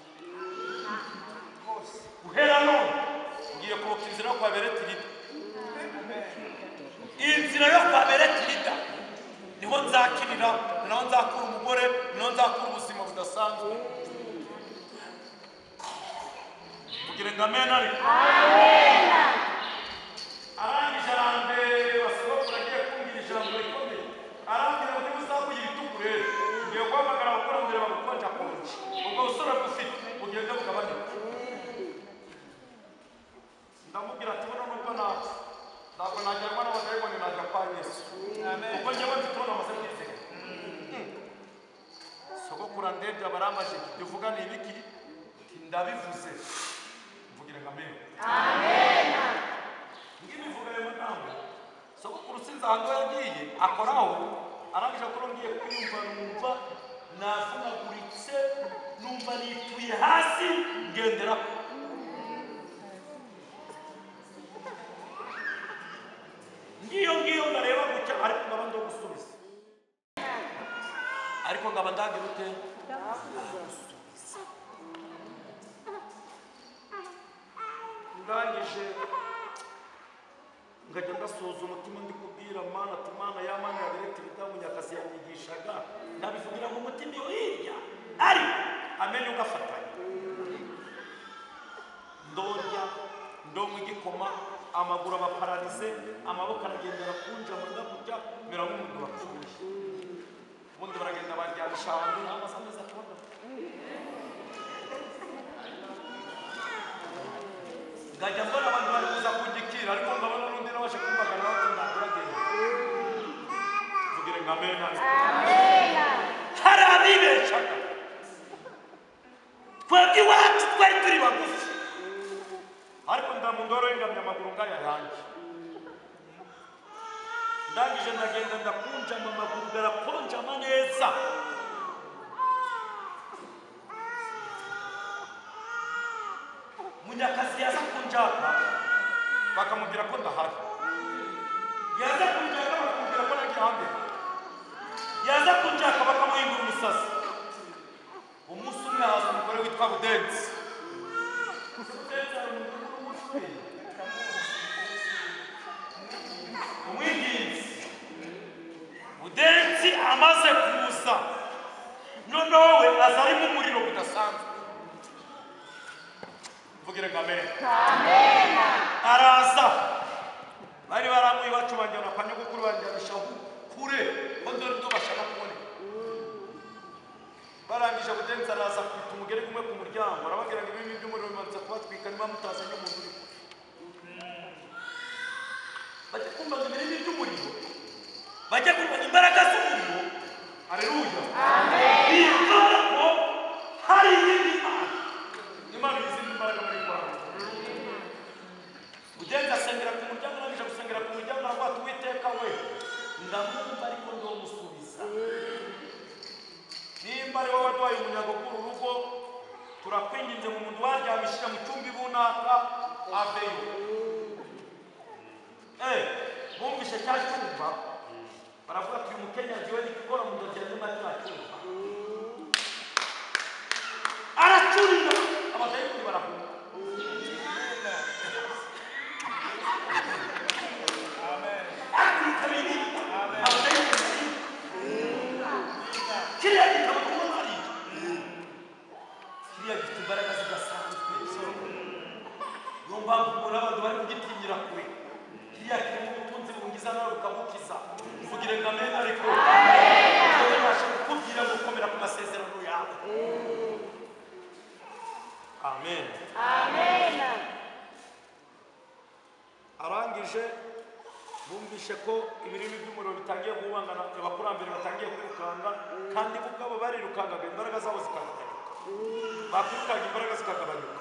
Guhera none ngiye kuboka inzira yo kwa Beretirida. Inzira yo kwa Beretirida niho nzakirira, niho nzakura umugore, niho nzakura ubuzima budasanzwe. Mugire ngo amen ariko. Amena. Arangije arandeba, sogokuru agiye kumbwira ijambo rikomeye. Arambwira ngo niba uzakuye ibitugu rero, ngiye guhamagara abakurambere bagukonjakonje. Ubwo busore bufite bugende bugabanyuke. Ndamubwira ati buno nubwo napfa ntabwo najyanwa n'abadayimoni, najya kwa Yesu. Kuko njyewe mfite uwo namaze kwizera. Sogokuru andebye abarambaje, ibyo uvuga ni ibiki? Nti ndabivuze. Mvugire ngo amen. Amena. Ngibivuga ayo magambo, sogokuru sinzi ahantu yagiye akoraho, arangije akora ngiye kuyumva numva navunaguritse, numva nituye hasi ngendera. Ngiyo ngiyo ndareba gutya ariko nkaba ndo gusubiza. Ariko nkaba ndagira ute? Gusubiza. Ndangije ngajya ndasuhuza umutima ndi kubwira Mana ati Mana ya Mana ya Beretirida Munyakazi yanyigishaga, ndabivugira mu mutima iyo hirya, ariko amenyo ugafatanya. Ndorya, ndonywa igikoma, amaguru abapararize, amaboko aragendera ku Ndashaka n'amazi amezi 6. Ngajya mbona abantu bari kuza kungikira ariko ngabona n'undi nabashe kumbagana bati ndaguragenda. Mvugire ngo amena. Amena. Hari abibeshaga. Twebwe iwacu twari turi bagufi. Ariko ndamundoro yengamye amaguru ngaya yanjye. Ndangije ndagenda ndakunjama amaguru garaponjama neza. Munyakazi yaza kunjaka bakamubwira ko ndahari. Yaza kunjaka bakamubwira ko nagiye hanze. Yaza kunjaka bakamuhindura umusasi. Umunsi umwe haza umugore witwa Budenzi. Budenzi ari umugore umwinginzi. Budenzi amaze kuza noneho we aza arimo umuriro udasanzwe. Mvugire ngo amen. Amena. Araza bari baramuye iwacu banjyana kwa nyogokuru banjyanisha kure ko dore ibyo bashaka kuboneka. Barangije Budenzi araza akubita umugeri umwe ku muryango arababwira ngo ibimi by'umuriro bimanutse kubatwika niba mutazanye umuntu uri kure. Bajya kumva ngo ibirimi by'umuriro, bajya kumva imbaraga z'umuriro. Haleluya. Amen. Bivuga ko hari iyindi Mana. Imana izindi mbaraga muri Rwanda. Budenzi asengera ku muryango, arangije gusengera ku muryango aravuga ati Uwiteka we ndamwumva ariko ndomusubiza. Nimba ari wowe waduhaye umunyago kuri uru rugo turakwinginze mu muntu waryamishije mu cyumba ibunaka aveyo. Bumvishe cya cyumba baravuga ati uyu Mukenya agiwe n'ikikora mu ndogi nyuma cya cyumba. Aracurira abadayimoni barahunga. Amen. Amen. Abadayimoni kiriya gitabo tubona hariya kiriya gifite imbaraga zidasanzwe. Niyo mpamvu ubona abantu bari kugitinyira kure. Kiriya kirimo ubutunzi bungiza nawe bukabukiza. Mvugire ngo amen ariko. Yewe nabasha kukubwira ngo komera ku masezerano yawe. Amen. Amen. Arangije bumvishe ko ibirimi by'umuriro bitangiye guhungana, abakurambere batangiye kwirukanga, kandi bo ubwabo barirukangaga imbaraga zabo zikagabanuka. Bakwirukanga imbaraga zikagabanuka.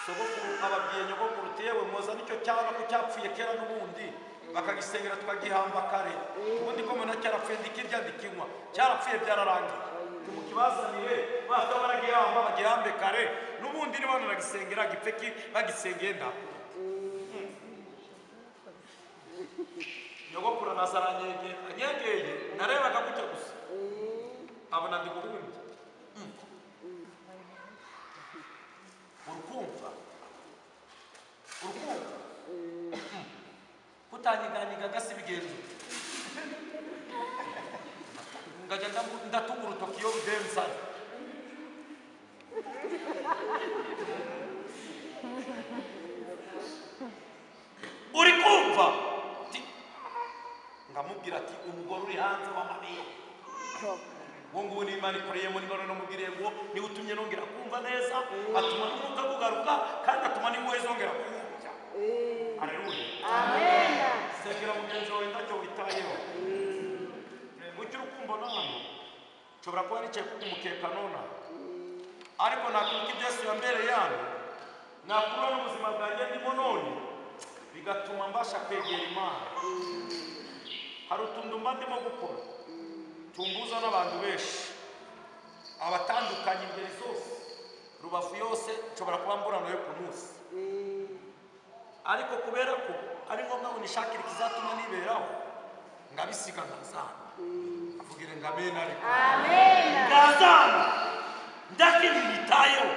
Sogokuru ababwiye nyogokuru uti yewe muza nicyo cyaba ko cyapfuye kera n'ubundi bakagisengera tukagihamba kare. Ubundi ko mbona cyarapfuye ndikirya ndikinywa. Cyarapfuye byararangiye. Tumukibazanire bafite baragihamba bagihambe kare. N'ubundi niba banagisengera gipfe ki bagisengeye nda. Nyogokuru anaza aranyegera, anyegeye narebaga gutya gusa. Abona ndi guhumbya. Urukumva. Urukumva. Kutanyiganyiga gasi bigenzo. Ngajya ndatunga urutoki iyo Budenzi. Uri kumva? Ngamubwira ati umugore uri hanze w'amabere. Uwo nguwo ni Imana ikoreyemo niba namubwiriye ngo niwe utumye nongera kumva neza, atuma n'umwuka kugaruka kandi atuma n'ingohe zongera kuwumbya. Haleluya. Amen. Sekera mugenzi wawe ntacyo witayeho. Ujye urukumbona hano nshobora kuba nicaye ku mukeka nona ariko nakwibuka ibyo Yesu yambereye hano, nakura n'ubuzima bwanjye ndimo none bigatuma mbasha kwegera Imana. Hari utuntu mba ndimo gukora tumbuza n'abantu benshi abatandukanye ingeri zose Rubavu yose nshobora kuba mburana yo ku munsi, ariko kubera ko ari ngombwa ngo nishakire ikizatuma niberaho ngabisiga nkazana. Avugire ngo amen ariko. Amen. Ngazana ndakinitayeho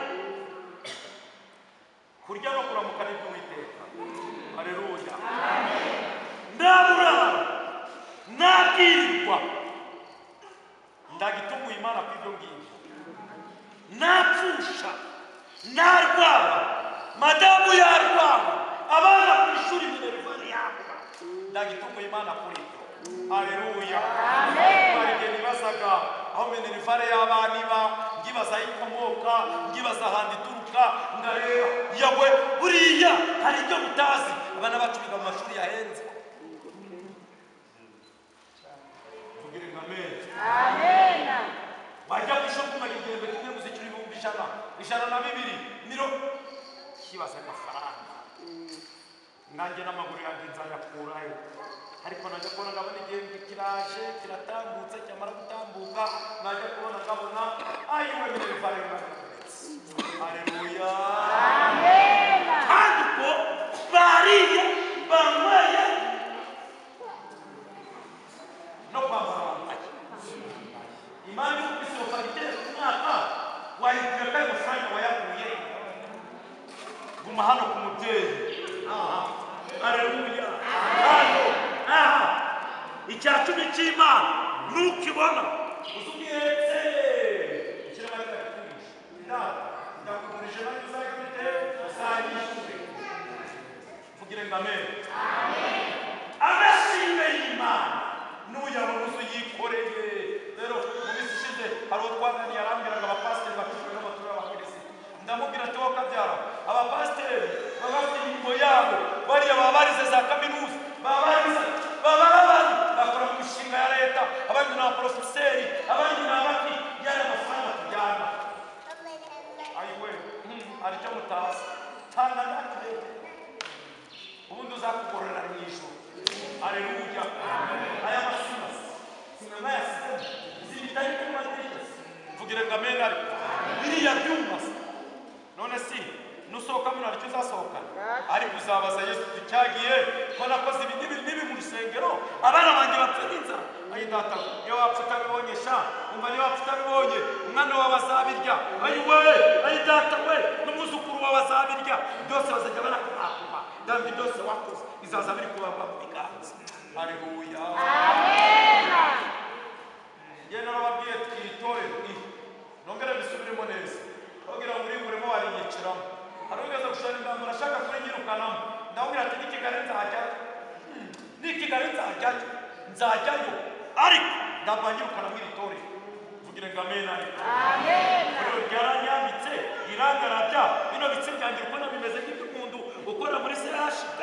kurya no kuramuka n'ibyo Uwiteka. Haleluya. Ndabura nabwirirwa ndagitumuye Imana ku ibyo ngibyo. Napfusha narwara madamu yarwara abana ku ishuri minerivani yabura ndagitumuye Imana kuri ibyo. Haleluya. Amen. Hari igihe nibazaga aho minerivare y'abana iba, ngibaza aho ikomoka, ngibaza ahantu ituruka, ngareba yawe. Buriya hari ibyo mutazi, abana bacu biga mu mashuri yahenze. Tugire ngo amen. Amen. Wajya ku isoko ukagira igihembwe kimwe gusa kiri 100,000, 102, miro kibaza amafaranga. Nanjye n'amaguru yanjye nzayakurayo. Ariko najya kubona ndabona igihembwe kiraje kiratambutse, cyamara gutambuka najya kubona ndabona ayiwe minerivare y'umwana. Haleluya. Amen. Kandi ubwo bariye banyweye no kwambara bambaye. Imana yo kubisohoka igitero ku mwaka wayibwira ko ayo mafaranga wayakuye. Guma hano ku mubyeyi. Aha. Haleluya. Hano. Aha. Icya cumi cy'Imana nukibona uzugihetse ikirema kitakugurisha. Ndakugurije nanjye uzagifite uzanyishyure. Mvugire ngo amen. Amashimwe y'Imana nuyabona uzuyikoreye. Rero mu minsi ishize hari uwo twaganiriye arambwira ngo abapasiteri bakijwe n'amaturo y'abakirisitu. Ndamubwira ati wowe kabyara, abapasiteri baba bafite imirimo yabo, bariya baba barize za kaminuza, baba barize, baba ari abantu bakora mu mishinga ya leta, abandi ni abaporofeseri, abandi ni abaki, yari amafaranga tujyana. Ayiwe, hari icyo mutazi, tanga ndakirebe, ubundi uzakugororera mu ijuru. Haleluya. Aya masima sinema yasizemo zibitari ku madirishya. Mvugire ngo amen. Ariko biriya byuma se none si nusohoka muno hari icyo uzasohokana, ariko uzabaza Yesu uti cyagiye ko nakoze ibi n'ibi n'ibi mu rusengero, abana banjye bapfa n'inzara. Ayi data, iyo wapfa utabibonye sha, umva niyo wapfa utabibonye, umwana wawe azabirya. Ayi we, ayi data we, n'umwuzukuru wawe azabirya, byose bazajya barakumakuma. Kandi byose wakoze bizaza biri kubagwa mu biganza. Haleluya. Amen. Njye narababwiye twitorero, nongere mbisubiremo neza. Babwira ngo uri murimo warinyiciramo. Hari ugeze gushora ingamba arashaka kurinyirukanamo. Ndamubwira ati ni Kigali nzajyayo. Ni Kigali nzajyayo. Nzajyayo. Ariko ndabwo nyirukana mu iri torero. Mvugire ngo amen. Ariko Amen. rero ryaranyambitse irangarabya bino bitsi byanjye uko bimeze nk'iby'umuntu ukora muri CHK.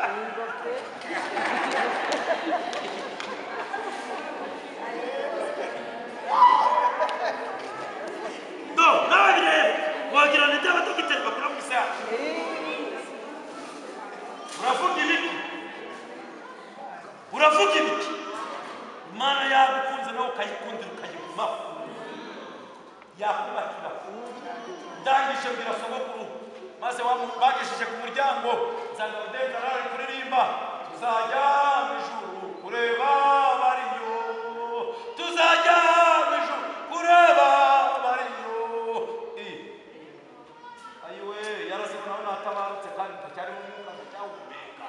Do, nawe bireba wagira ngo iby'abadogiteri bakora muri CHK. Uravuga ibiki? Uravuga ibiki? Imana yagukunze nawe ukayikundira ukayigumaho. Yakubakira. Ndangije mbwira sogokuru, maze bagejeje ku muryango nsanga Budenzi arari kuririmba, tuzajya mu ijuru kureba bariyo, tuzajya mu ijuru kureba bariyo. Ayiwe yarazibona aho natabarutse kandi ndacyari mu mwuka ndacyawuhumeka.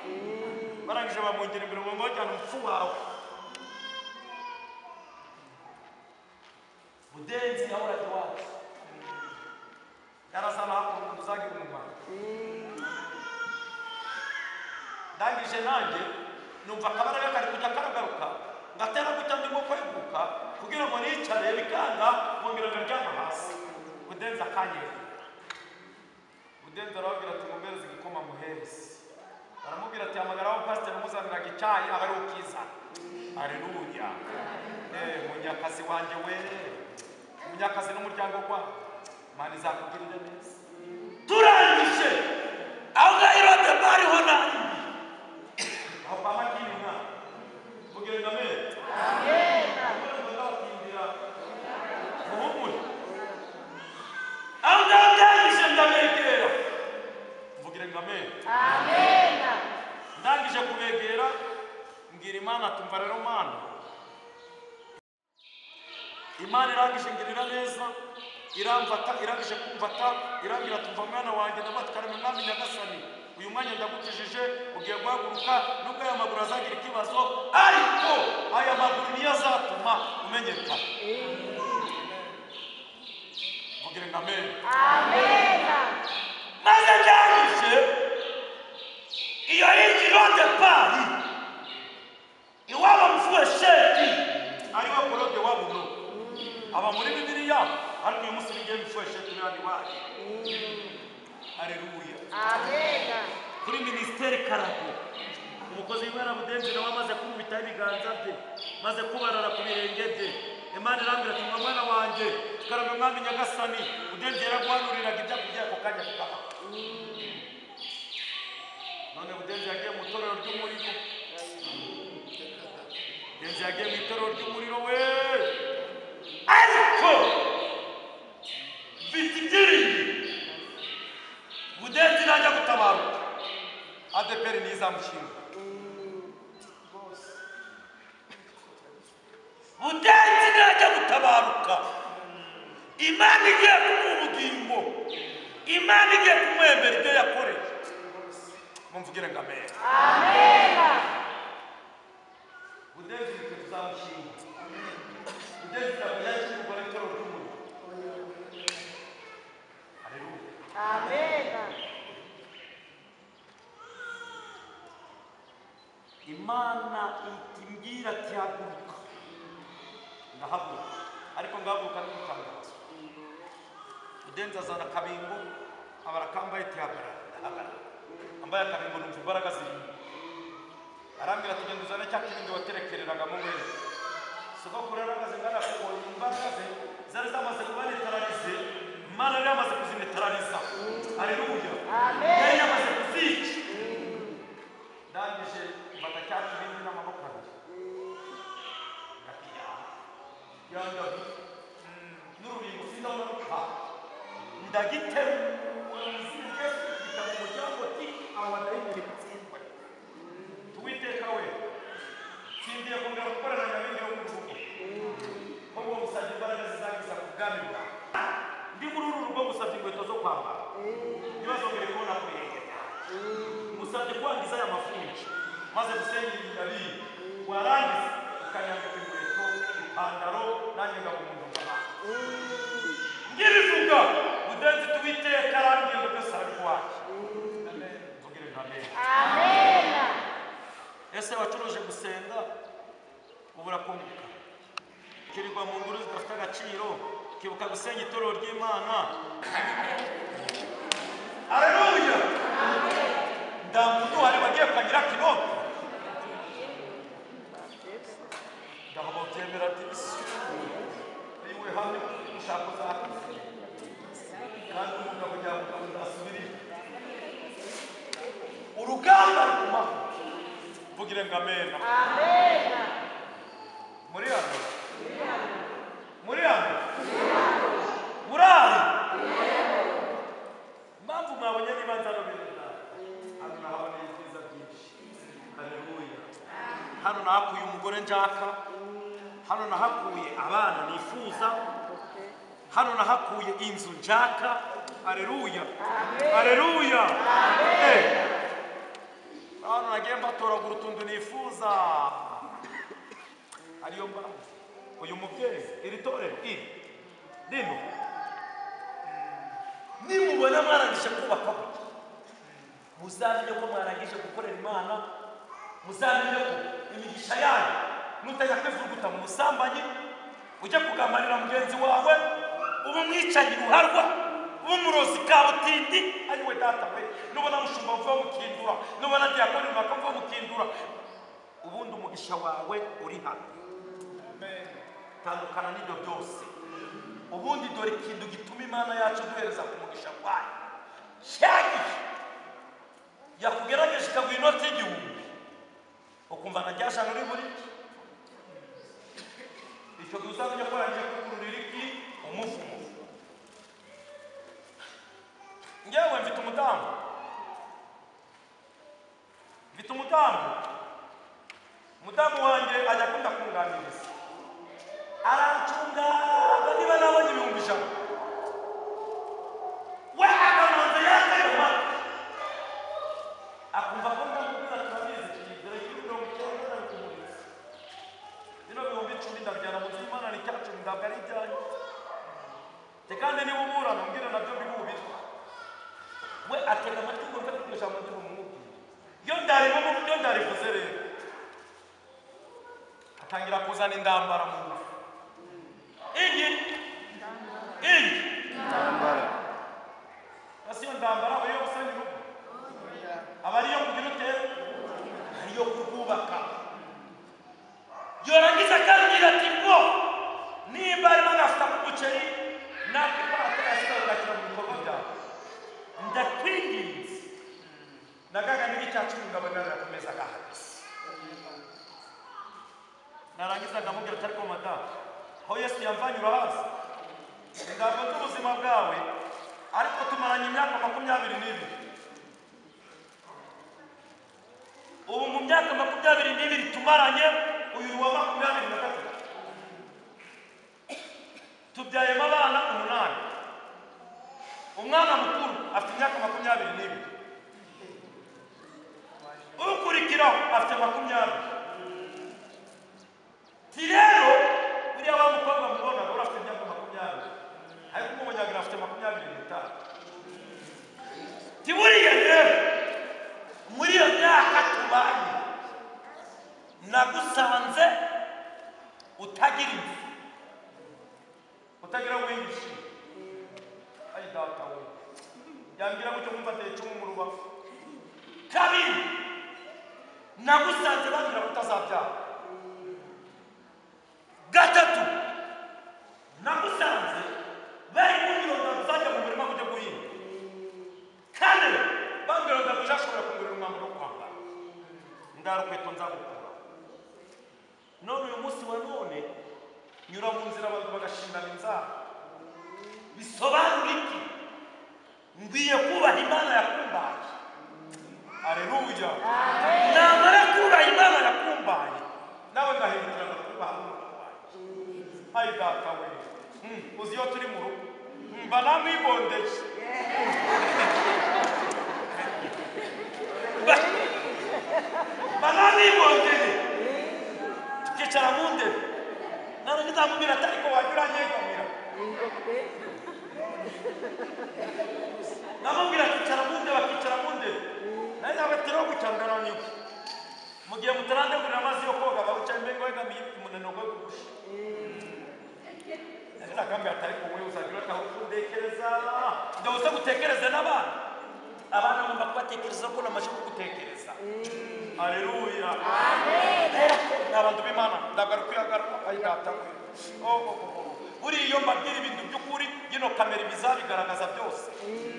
Barangije bamwongera imbere ngo ngojyane umupfu wawe. Budenzi yahoraga iwacu. Yarazana umuntu uzagira umumaro. Ndangije nanjye numva akabaraga kari kujya karagaruka, ngatera gutya ndimo kweguka kugira ngo nicare bikanga, nkongera ngaryama hasi. Budenzi akanyerera. Budenzi arababwira ati mumpereze igikoma muhereze. Baramubwira ati hamagara aho pasiteri umuzaniraga icyayi aba ari ukizana. Haleluya. Munyakazi wanjye we, munyakazi n'umuryango wawe, Imana izakugirira neza. Turangije aho ngaho irode bariho nari aho kwa Makini mwa mugire ngo amen. Amen. Muhumure. Aho ngaho ndangije ndabegera. Mvugire ngo amen. Amen. Ndangije kubegera mbwira Imana tumva rero Mana. Imana irangije ngirira neza, iramfata, irangije kumfata, irangira tumva mwana wanjye ndabatwara mwami Nyagasani. Uyu mwanya ndagukijije ugiye guhaguruka nubwo aya maguru azagira ikibazo, ariko aya maguru niyo azatuma umenyekana. Mvugire ngo amen. Amen. Maze ndangije iyo hirya de Paris iwabo mfuwe sheki ariwe Claude wabuno aba muri Umuyobozi w'Ibudenzi nawe amaze kumubitaho ibiganza bye, maze kubarara ku birenge bye, Imana irambwira ati mwana wanjye karame mwami Nyagasani, Budenzi yaraguhanuriraga ibyo akubwiye ako kanya kukaba. None Budenzi yagiye mu itorero ry'umuriro. Budenzi yagiye mu itorero ry'umuriro we. Ariko mfite ibyiringiro, Budenzi najya gutabaruka ADEPR ntizamushinga. Budenzi najya gutabaruka, Imana igiye kumuha ubugingo, Imana igiye kumwemera ibyo yakoreye. Mumvugire ngo amen. Budenzi nitwe tuzamushinga. Budenzi ntabwo yashyingurwa n'itorero ry'umuriro. Haleluya. Imana itimbwira ati haguruka, ndahaguruka, ariko ngahaguruka n'itangazo. Budenzi azana akabingo, abarakambaye ati hagarara, ndahagarara. Ambaye akabingo numva imbaraga zirimo. Arambwira ati genda uzane cya kibindi waterekereragamo mwene. Sogokuru yarahagaze ngana kubonye imbaraga ze zari zamaze kuba netararize, Imana yari yamaze kuzinetarariza. Haleluya. Yari yamaze kuzica. Ndangije mfata cya kibindi n'amaboko abiri, ndakijyana yandabi n'urubingo sindabona ruka, ndagiterura mu izina rya Yesu, mpita mu muryango ati aba badayimoni mutsindwe. Tuwiteka we, nsindiye kongera gukorana Nyabingi yo mu rugo, ko ngo musabye imbaraga zizangiza ku bwami bwawe. Ndi muri uru rugo musabye inkweto zo kwambara, ntibazongere kubona ku birenge byanjye. Musabye kwangiza aya mafunji, maze gusenga Nyabingi, warangiza ukanyambika inkweto, ipantaro, nanjye ngaba umuntu nk'abandi. Ngibivuga Budenzi tuwiteka arambwiye ngo byose arabiguhaye. Mvugire ngo amen. Ese wacuruje gusenga ubura kunguka, kirirwa mu nguru zidafite agaciro, kibuka gusenga itorero ry'Imana. Haleluya. Ndamuntu hari wagiye kwa nyirakinoto, ndaho byemera ati iwe hamwe ushaka uzakize, kandi umugabo nyamugabo nzasubiriyo. Urugamba rugumaho. Mvugire ngo amen. Muri hano, muri hano, murari impamvu mwabonye niba nzano bene data, hano nahaboneye ibyiza byinshi. Haleluya. Hano nahakuye umugore njaka, hano nahakuye abana nifuza, hano nahakuye inzu njaka. Haleluya. Haleluya. Hano nagiye mbatoragura utuntu nifuza. Ariyo mpamvu uyu mubyeyi iri torero iri rino nimubona mwarangije kubaka gutya, muzamenye ko mwarangije gukorera Imana, muzamenye ko imigisha yanyu nutajya kwivuguta mu busambanyi, ujya kugambanira mugenzi wawe, uba umwicanyi ruharwa, uba umurozi kabutindi, ariwe data we. Nubona mushumba mva mukindura, nubona diyakoni runaka mva mukindura, ubundi umugisha wawe uri hano. Tandukana n'ibyo byose. Ubundi dore ikintu gituma Imana yacu duhereza ku mugisha wayo. Cyagiye yakugerageje ikaguha inoti y'igihumbi, ukumva na rya jana uri buri icyo gihe uzamenye ko warangije kukururira iki umuvumo. Ngewe mfite umudamu, mfite umudamu, umudamu wanjye ajya akunda kunganiriza, arancunga niba nabonye 100,000 we akamanza yanga ayo matwi, akumva ko ndamubwira turabizi dore kuri 90 ndabikumuritse, bino 10,000 ndabijyana mu nzu y'Imana ni icyacu, ntabwo ari ibyanjye. Kandi niba uburana umbwira nabyo mbibubire. We atega amatwi ngo mve iryo jambo ndi bumubwire. Iyo ndarimo iyo ndarivuze rero atangira kuzana indambara mu nda. Iyi Ndambara. Basi iyo ndambara aba ariyo gusenya urugo, aba ariyo kugira ute, ariyo kurwana. kubaka. Yorangiza akambwira ati ngo nimba arimo agafuka k'umuceri nakwiba atagasigaye ugashyira mu bikorwa byawe, ndakwinginze. Nagaga n'icya cumi ngabona birakomeza agahagaze. Narangiza nkamubwira ati ariko madamu, aho Yesu yamvanye urahazi, ntabwo nzi ubuzima bwawe, ariko tumaranye imyaka 22. Ubu mu myaka 22 tumaranye, uyu wa 23, tubyayemo abana 8. Umwana mukuru afite imyaka 22, ukurikiraho afite 20. Ti rero buriya wa mukobwa mubona uri afite imyaka 20, ariko umunyagira afite 25. Ti buriya rero muri iyo myaka tubanye nagusanze utagira inzu, utagira winshi. Ayi data we, yambwira gutyo nkumva ateye icumu mu rubavu. Kabiri, nagusanze bambwira ko utazabyara. Gatatu, nagusanze bari kumbwira ngo uzajya mu murima kujya guhinga. Kane, bambwira ngo uzashobora kungurira umwambaro wo kwambara, ndarukweto nzagukura. None uyu munsi wa none nyura mu nzira abantu bagashingana inzara. Bisobanura iki? Ngwiye kubaha Imana yakumbaye. Aleluya. Namara kubaha Imana yakumbaye, nawe ngahindukira ngakubaha n'umugabo wanjye. Ayi data we, uzi iyo turi mu rugo mba namwigondeye, mba namwigondeye, tukicara mu ndebe. Narangiza nkamubwira ati ariko wajya uranyegamira. Namubwira akicara mu ndebe, akicara mu ndebe. Nawe nawe ati rero gutya ndananiwe, mu gihe mutarandegurira amazi yo koga bawuca imbengo wegamiye umunaniro gwe kugusha. Narangiza akambwira ati ariko wowe uzajya urataha ukundekereza, ndabuze gutekereza n'abana. Abana ngomba kubatekereza ko namaze kugutekereza. Aleluya. Ni abantu b'Imana, ntabwo ari kwihagarara. Ayi data we, buriya iyo mbabwira ibintu by'ukuri, yino kamera ibizabigaragaza byose.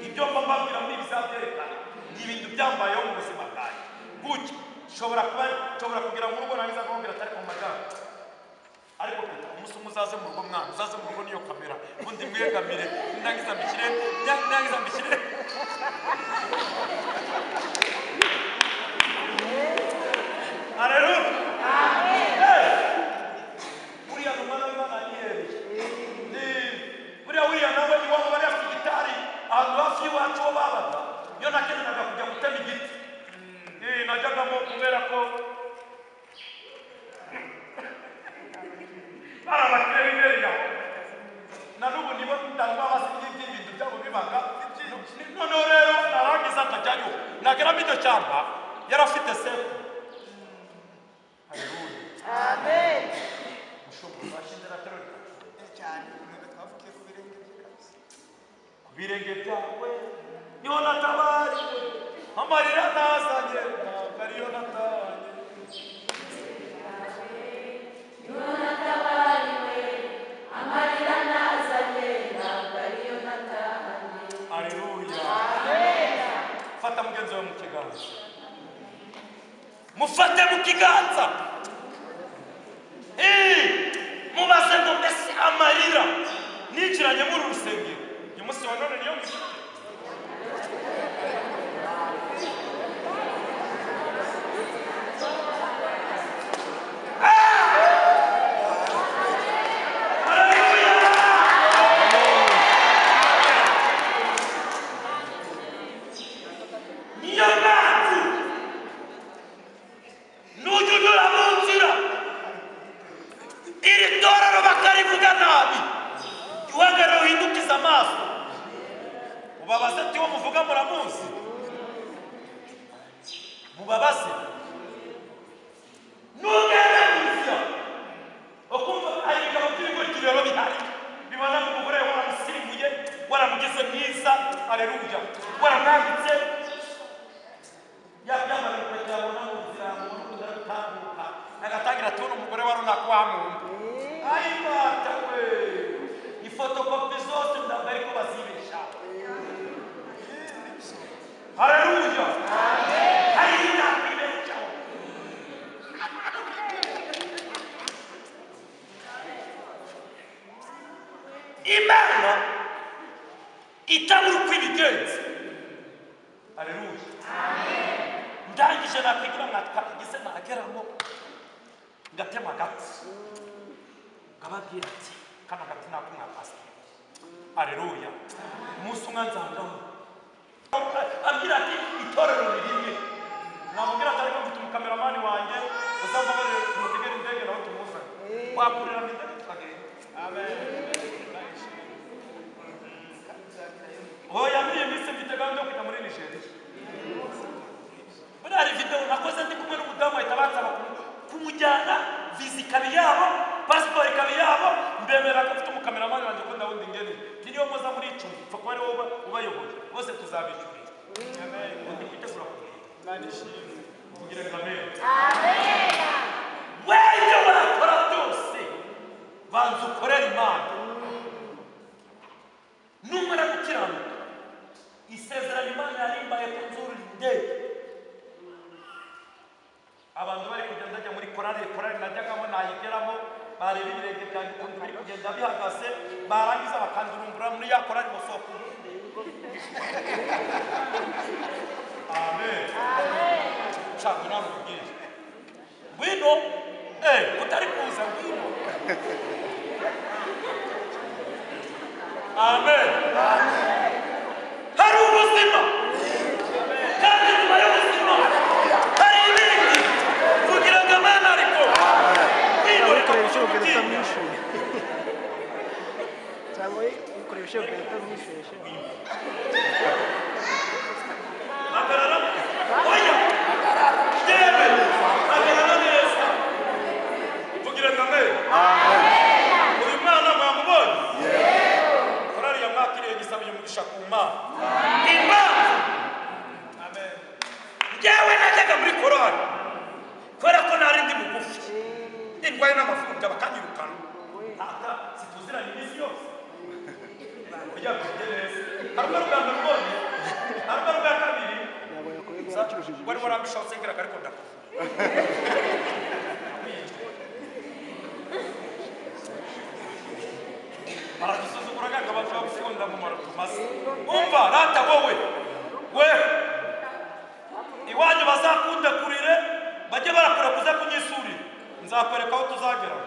Ibyo mba mbabwira muri bizabyerekana ni ibintu byambayeho mu buzima bwanjye. Gutya nshobora kuba nshobora kugira mu rugo, narangiza nkababwira ati ariko madamu, ariko Peter, umunsi umwe uzaze mu rugo, mwana uzaze mu rugo n'iyo kamera, ubundi mwegamire, ndangiza mbishyire, ndangiza mbishyire. Aleluya. Buriya ni umwana w'Imana yihereye. Buriya uriya nawe iwabo bari afite gitari ahantu hafi y'iwacu ho babaga. Iyo nakeneraga kujya gutema igiti, najyagamo kubera ko bari abakire b'imbere yaho. Na n'ubu nibo ndababaza iby'ibintu byabo bibaga. Noneho rero narangiza nkajyayo, nageramo iryo shyamba yari afite sekuru. Haleluya. Amen. Mushobora bashinze na terori cyane, umuntu twavukiye ku birenge bye kabisa. Ku birenge byawe niho natabariwe, amarira nazanye ntabwo ariyo natanye. Niho natabariwe, amarira nazanye ntabwo ariyo natahanye. Aleluya. Fata mugenzi wawe mu kiganza, mufate mu kiganza, mubaze ngo mbese amarira ninjiranye muri uru rusengero uyu munsi wa none niyo ngifite? Haleluya. Niyo mpamvu nujya unyura mu nzira iri torero bakarivuga nabi, jya uhagarara uhindukize amaso. Abwira ati uno mugore wa runaka wa muntu. Ayibata we. Ifotokopi zose ndabwo ariko bazibesha. Haleluya. Amen. Hayita kwibesha. Imana itabura uko ibigenza. Haleluya. Amen. Ndangije nakwigira mwatwagize nageramo ngatema agati. Ngababwira ati kano gati nako mwapasiteri. Haleluya. Umunsi umwe nzangamo. Ambwira ati itorero ni rimwe. Namubwira ati ariko mfite umukameramani wanjye uzambabarire tumutegere indege nawe tumuzane. Wakurira indege tukagenda. Amen. Oya muri minsi mfite gahunda yo kujya muri Nigeria. Buriya hari video nakoze ndi kumwe n'umudamu ahita bansaba kumujyana, visa ikaba iyabo, pasiporo ikaba iyabo, mbemera ko mfite umukameramani wanjye ko ndawundi ngene. Niyo muza muri icumi, pfa kuba ari wowe ubayoboye, bose tuzabishyurira. Amen. Ndi kwitegura kugenda. Imana ishimwe. Kugira ngo amen. Amen. Wewe ibyo wakora byose, banza ukorere Imana. Numara gukiranuka, isezerano Imana yarimbaye ko nzurira indege. Abantu bari kugenda bajya muri korali, korali najyagamo nayigeramo, bareba ibirenge byanjye ukuntu biri kugenda bihagaze, barangiza bakandurumbura muri ya korali ngo sohoka ubundi. Amen. Nshaka nawe ubwire. Ngwino, utari kuza ngwino. Amen. Hari ubuzima. Kandi nyuma y'ubuzima hari ibindi. Kugira ngo amana ariko. Ngwino reka tubyine. Cyangwa ukora ibishoboka utamwishyuye. Hagarara. Oya. Yewe. Hagarara neza. Kugira ngo amen. Uyu mwana mwamubonye? Korali yamwakiriye gisaba umugisha ku Mana. Imana. Amen. Njyewe najyaga muri korali kubera ko nari ndi mugufi, ndwaye n'amafunga bakanyirukana. Ata situziranye iminsi yose. Oya bige neza. Hari ubwo bwa mbere ubonye, hari ubwo bwa kabiri. Wari warambisha usengeraga ariko ndakuvuga. Baradusuzuguraga ngo abantu bagukunda mu maro tumaze. Umva rata wowe we iwanyu bazakundekurire bajye barakura kuza kunyisurira, nzakwereka aho tuzagera.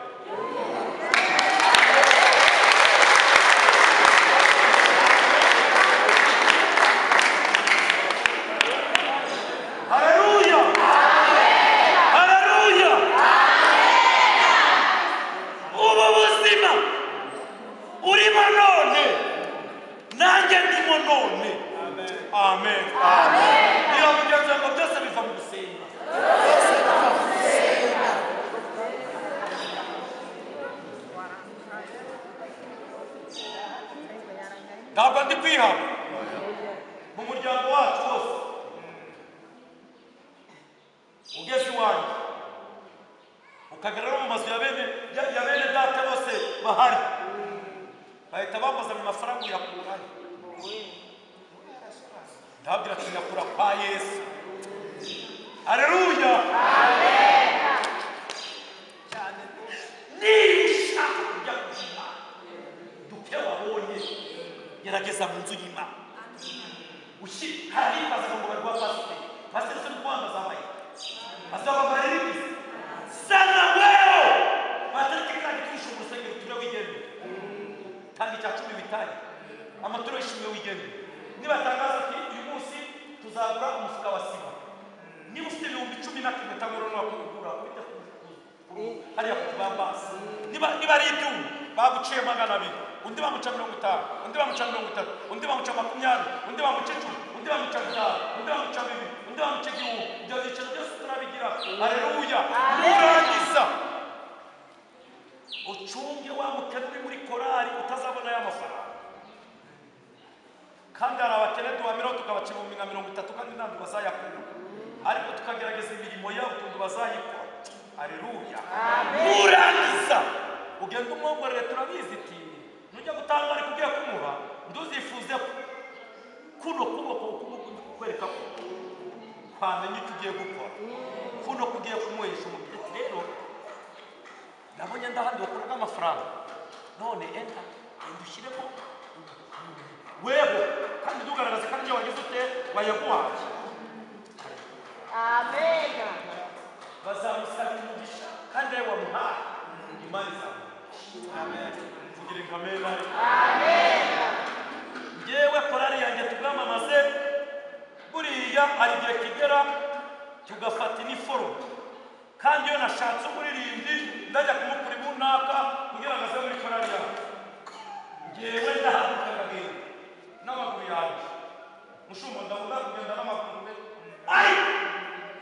Haleluya. Haleluya. Ubu buzima urimo none nanjye ndimo none. Amen. Niba mugenzi ngo byose biva mu gusenga. Ntabwo ndi kwihana mu muryango wacu wose. Ugeze iwanjye ukagera no mu mazu ya bene data bose bahari, bahita bambaza mu mafaranga uyakurahe. Ndababwira ati nyakura kwa Yesu. Haleluya. Niba ushaka kujya ku Imana, duke wabonye gerageza mu nzu y'Imana. Hari abibazaga ngo bari guha pasiteri, pasiteri se ni kwambaza abaye azabambara irindi sana wewe batariki kandi twishe mu rusengero ture wigendere, tanga icya cumi bitanye amaturo y'ishimwe wigendere. Nibatangaza ati uyu munsi tuzagura umufuka wa sima, niba ufite 11,000 tangura n'uwakugura ubite hariya ku kibambasi. Niba ari ibyuma baguciye 200, undi bamuca 50, undi bamuca 30, undi bamuca 20, undi bamuca 10, undi bamuca 5, undi bamuca 2, undi bamuca 1. Ibyo byiciro byose turabigira. Haleluya. Nurangiza ucunge wa mukene uri muri korali utazabona ya mafaranga. Kandi hari abakene duhamiraho tukabaca 30,000 kandi ntabwo bazayakura, ariko tukagerageza imirimo yabo ukuntu bazayikora. Aleluya. Nurangiza ugenda umwongorere, turabizi iti nujya gutanga ariko ugiye kumuha nduzifuze kuno kuboko kukwereka ko kwamenya icyo ugiye gukora, kuno kugiye kumuhesha umubiri. Rero nabonye ndahandi bakuraga amafaranga, none enda ushyiremo weho kandi ntugaragaze kandi iyo wagize ute wayaguhaye. Amen. Bazamusaba umugisha kandi nawe wamuhaye Imana izamuha. Amen. Mvugire ngo amen. Amen. Njyewe korari yanjye tubwamamaze, buriya hari igihe kigera tugafata iniforume, kandi iyo nashatse umuririmbyi ndajya kumukura ibunaka kugira ngo aze muri korari yacu. Njyewe ndahaguruka nkagenda n'amaguru yanjye, mushumba ndabona kugenda n'amaguru me, ariko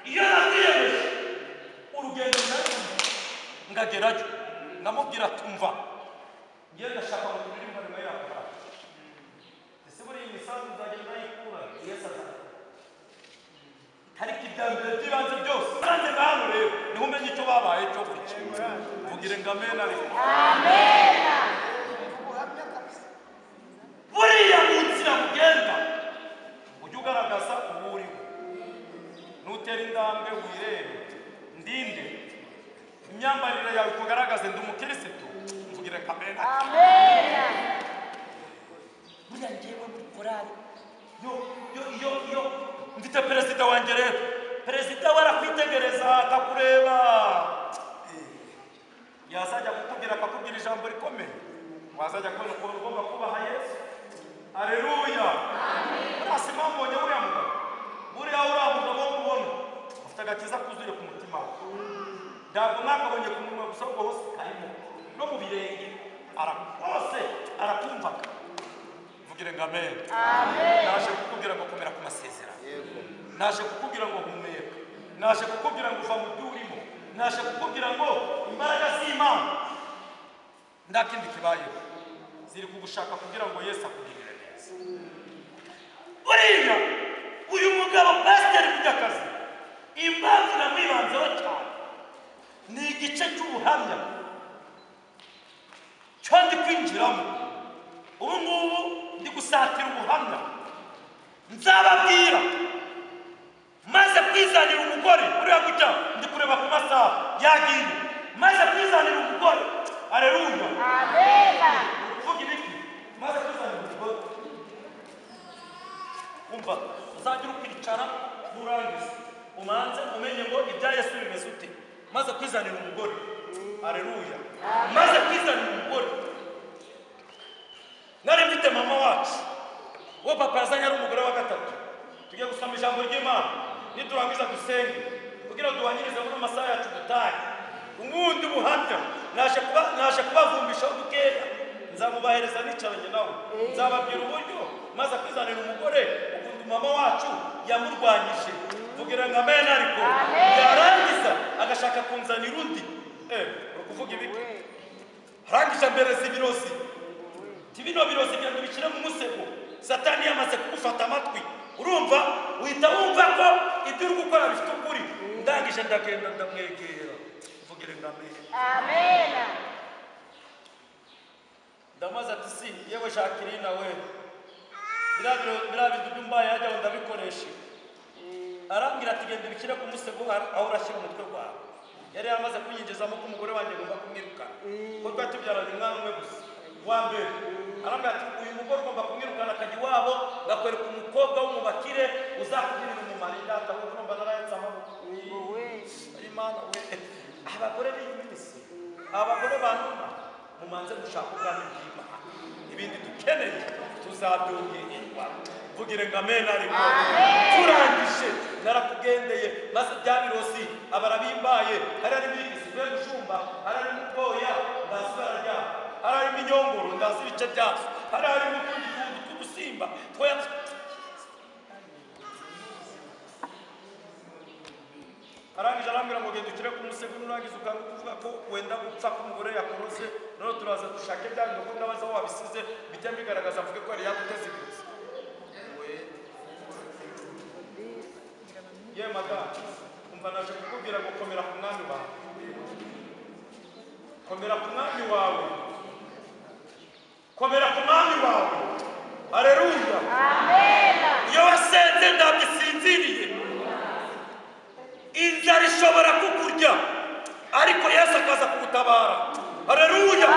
iyo nabwiyemeje urugendo ndarugenda ngagerayo ngamubwira tumva ngiye ndashaka ngo turirimbane muri ya korari. Ese buriya imisanzu nzagenda nayikura Yesu azaza, ariko ibya mbere by'ibanze byose nanjye hano rero niho umenya icyo babaye cyo gutya. Mvugire ngo amen. Ariko amen. Buriya mu nzira mugenda ujye ugaragaza uwo uriwe, nutera intambwe wirebe ndinde imyambarire yawe kugaragaze ndi umukirisitu. Mvugire ngo amen. Amen. Buriya njyewe muri korari yo yo yo yo mfite perezida wanjye rero, perezida we arakwitegereza akakureba, yazajya kukubwira akakubwira ijambo rikomeye, wazajya kubona ukuntu ugomba kubaha Yesu. Aleluya. Buriya si mwambonye uriya mugabo, buriya uriya mugabo mubona afite agakiza kuzuye ku mutima we, ntabwo mwakabonye ku munwa gusa ahubwo hose karimo no mu birenge hose arakumvaga. Mvugire ngo amen. Naje kukubwira ngo komera ku masezerano, naje kukubwira ngo humeka, naje kukubwira ngo uva mu byo urimo, naje kukubwira ngo imbaraga z'Imana nta kindi kibayeho ziri kugushaka kugira ngo Yesu akugirire neza. Buriya uyu mugabo pasiteri Munyakazi impamvu namwibanzeho cyane ni igice cy'ubuhamya cyo ndi kwinjiramo ubu ngubu, ndi gusatira ubuhamya nzababwira maze kwizanira umugore. Uriya gutya ndi kureba ku masaha yagiye, maze kwizanira umugore. Aleluya. Amen. Uvuga ibiki? Maze kwizanira umugore, umva uzagira ukwicara nurangiza umanze umenye ngo ibya Yesu bimeze ute. Maze kwizanira umugore. Aleluya. Maze kwizanira umugore, nari mfite mama wacu uwo papa yazanye ari umugore wa gatatu. Tugiye gusoma ijambo ry'Imana niturangiza dusenge kugira ngo duhanyirize muri amasaha yacu dutahe. Ubundi buhamya naje kubavumbishaho dukeya, nzamubahereza nicaranye nawe, nzababwira uburyo maze kwizanira umugore ukuntu mama wacu yamurwanyije. Mvugira ngo amen. Ariko yarangiza agashaka kunzanira undi. Uri kuvuga ibiki? Arangije ambereza ibirozi, bino birozi genda ubishyire mu musego. Satani yamaze kugufata amatwi, urumva uhita wumva ko ibyo uri gukora bifite ukuri. Ndangije ndagenda ndamwegera, mvugire ngo amen. Amen. Ndamaze ati si yewe Jacqueline we, biriya bintu by'umbaye hajya ngo ndabikoreshe. Arambwira ati genda ubishyire ku musego aho urashyira umutwe wawe. Yari yamaze kunyinjizamo ko umugore wanjye ngomba kumwirukana, kuko twari tubyaranye umwana umwe gusa wa mbere. Arambwira ati uyu mugore ugomba kumwirukana akajya iwabo, ngakwereka umukobwa w'umubakire uzakugirira umumaro. Data we urumva narahetse amaboko. Imana we, abagore b'iyi minsi, abagore ba none, mumanze gushaka ubwami bw'Imana, ibindi dukeneye tuzabyongererwa. Mvugire ngo amen. Ariko turangije narakugendeye maze bya birosi abarabimbaye, hari harimo igisigaye gushumba, hari harimo ubwoya ndazi ibara ryabo, hari harimo inyongoro ndazi ibice byazo, hari harimo utundi tuntu tw'udusimba twoya. Arangije arambwira ngo genda ukire ku musego, nurangiza ukanga kuvuga ko wenda gupfa k'umugore yakorose, none turaza dushake bya bintu ko ndabaza aho wabisize bijya bigaragaza mvuge ko yari yaguteze ibirozi. Ye madamu, umva naje kukubwira ngo komera ku mwami wawe. Komera ku mwami wawe, komera ku mwami wawe. Haleluya. Iyo wasenze ntabwo isinziriye. Inzara ishobora kukurya, ariko Yesu akaza kugutabara. Haleluya.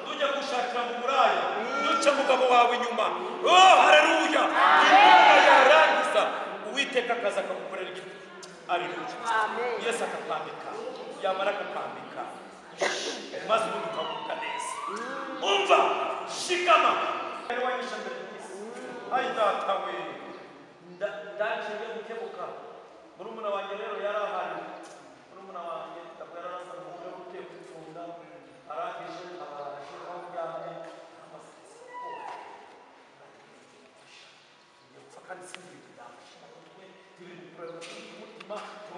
Tujya gushakira mu buraya, duce mugabo wawe inyuma. Oh, haleluya. Imana yarangiza, Uwiteka akaza akagukorera igiti. Haleluya. Yesu akakwambika, yamara akakwambika, maze ubundi ukaguka neza. Umva, shikama. Ayi data we, ndaciye gukebuka. Murumuna wanjye rero yari ahari. Murumuna wanjye ntabwo yari asa n'umugore ugiye gupfunda, arangije abaraje aho njyanye amasetse. Ngiye gupfa kandi sinzi ibintu byamfashe mu mutwe, ibintu bikurura umutima,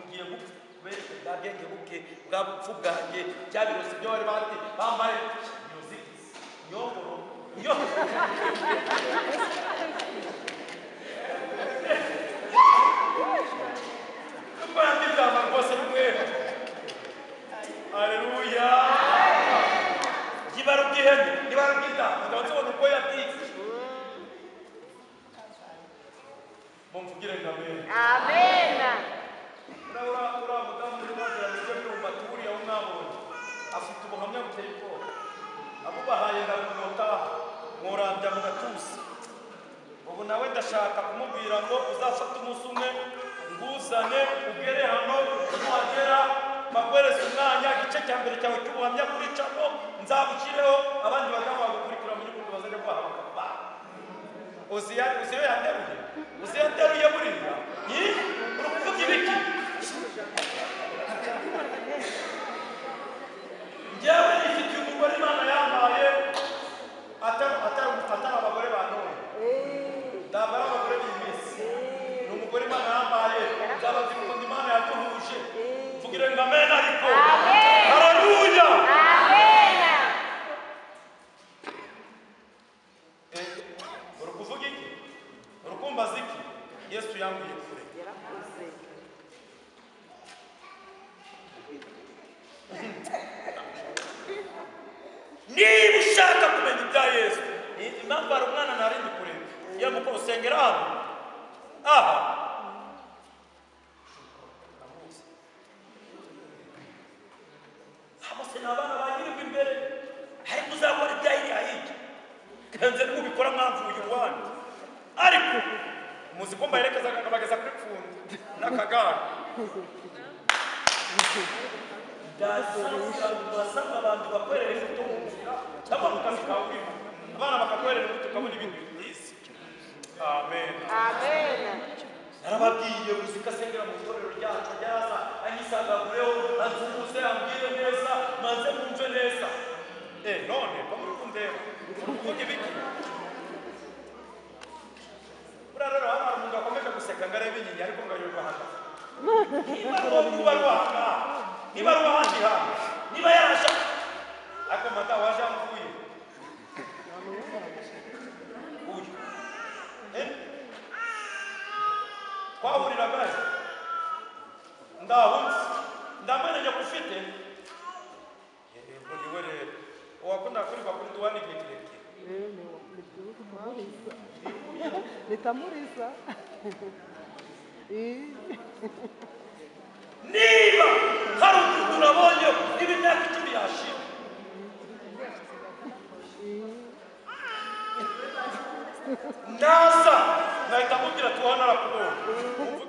ngiye gupfa kubera bwa bwenge buke, bwa bupfu bwanjye, bya birozi byo bari bati bambaye ibirozi nyongoro yo. Haleluya. Ibara ubwihene, ibara ubw'intama, ndabona uko yatitse. Mumvugire ngo amen. Amen. Uriya mudamu uri wagira ngo byumva turiya umwabonye. Afite ubuhamya buteye ubwoba. Abubahaye ndamunota murambya mu gatuza. Ubu nawe ndashaka kumubwira ngo uzafate umunsi umwe nguzane ugere hano, nuhagera bagwereze umwanya, igice cya mbere cyawe cy'ubuhamya kuri cano nzabushyireho, abandi badamu bagukurikira mu gihugu bazajya guhaha bakakubaha. Uziya yanderuye, uziya yanderuye buriya, uri kuvuga ibiki? Njyewe nifitiye umugore Imana yampaye, atari abagore ba none, ntabwo ari abagore b'iyi minsi, ni umugore Imana yampaye, nzababwira ukuntu Imana yaduhuje. Mvugire ngo amen ariko. Haleluya. Uri kuvuga iki? Uri kumbaza iki? Yesu yanguye kure. Niba ushaka kumenya ibya Yesu, impamvu hari umwana ntarindi kure, iyo muko usengera hano aha bose ni abana bagirirwa imbere, ariko uzakora ibya iriya hirya kenze n'ubikora mwavuye iwanyu. Ariko muzi ko mbaherekeza nkabageza kuri Pfunda n'akagare. Ndasanga abantu bakwerera imbuto mu nzira cyangwa mu kazi kawe urimo, abana bakakwerera imbuto ukabona ibintu byiza. Amen. Amen. Narababwiye uzi ko asengera mu itorero ryacu, ryaza anyisangagureho, ansuhuze, ambwire neza, manze mwumve neza. None ko muri kundeba, uri kuvuga ibiki? Buriya rero hano hari umuntu wakomeje guseka ngo arebe inyinya, ariko ngo ayoberwe ahantu. Niba ari uwo nguwo ari uwahangaha, niba ari uw'ahandi hantu, niba yaraje, ariko madamu waje amuvuye. Uyu. Twahuriraga ndahunze, ndamenya ko ufite yego niwe rero uwakunda kurirwa kuri duwani igihe kirekire. Nitamuriza. Niba hari umuntu urabonye niba imyaka 10 yashira, naza nahita mubwira tuwa narakubonye.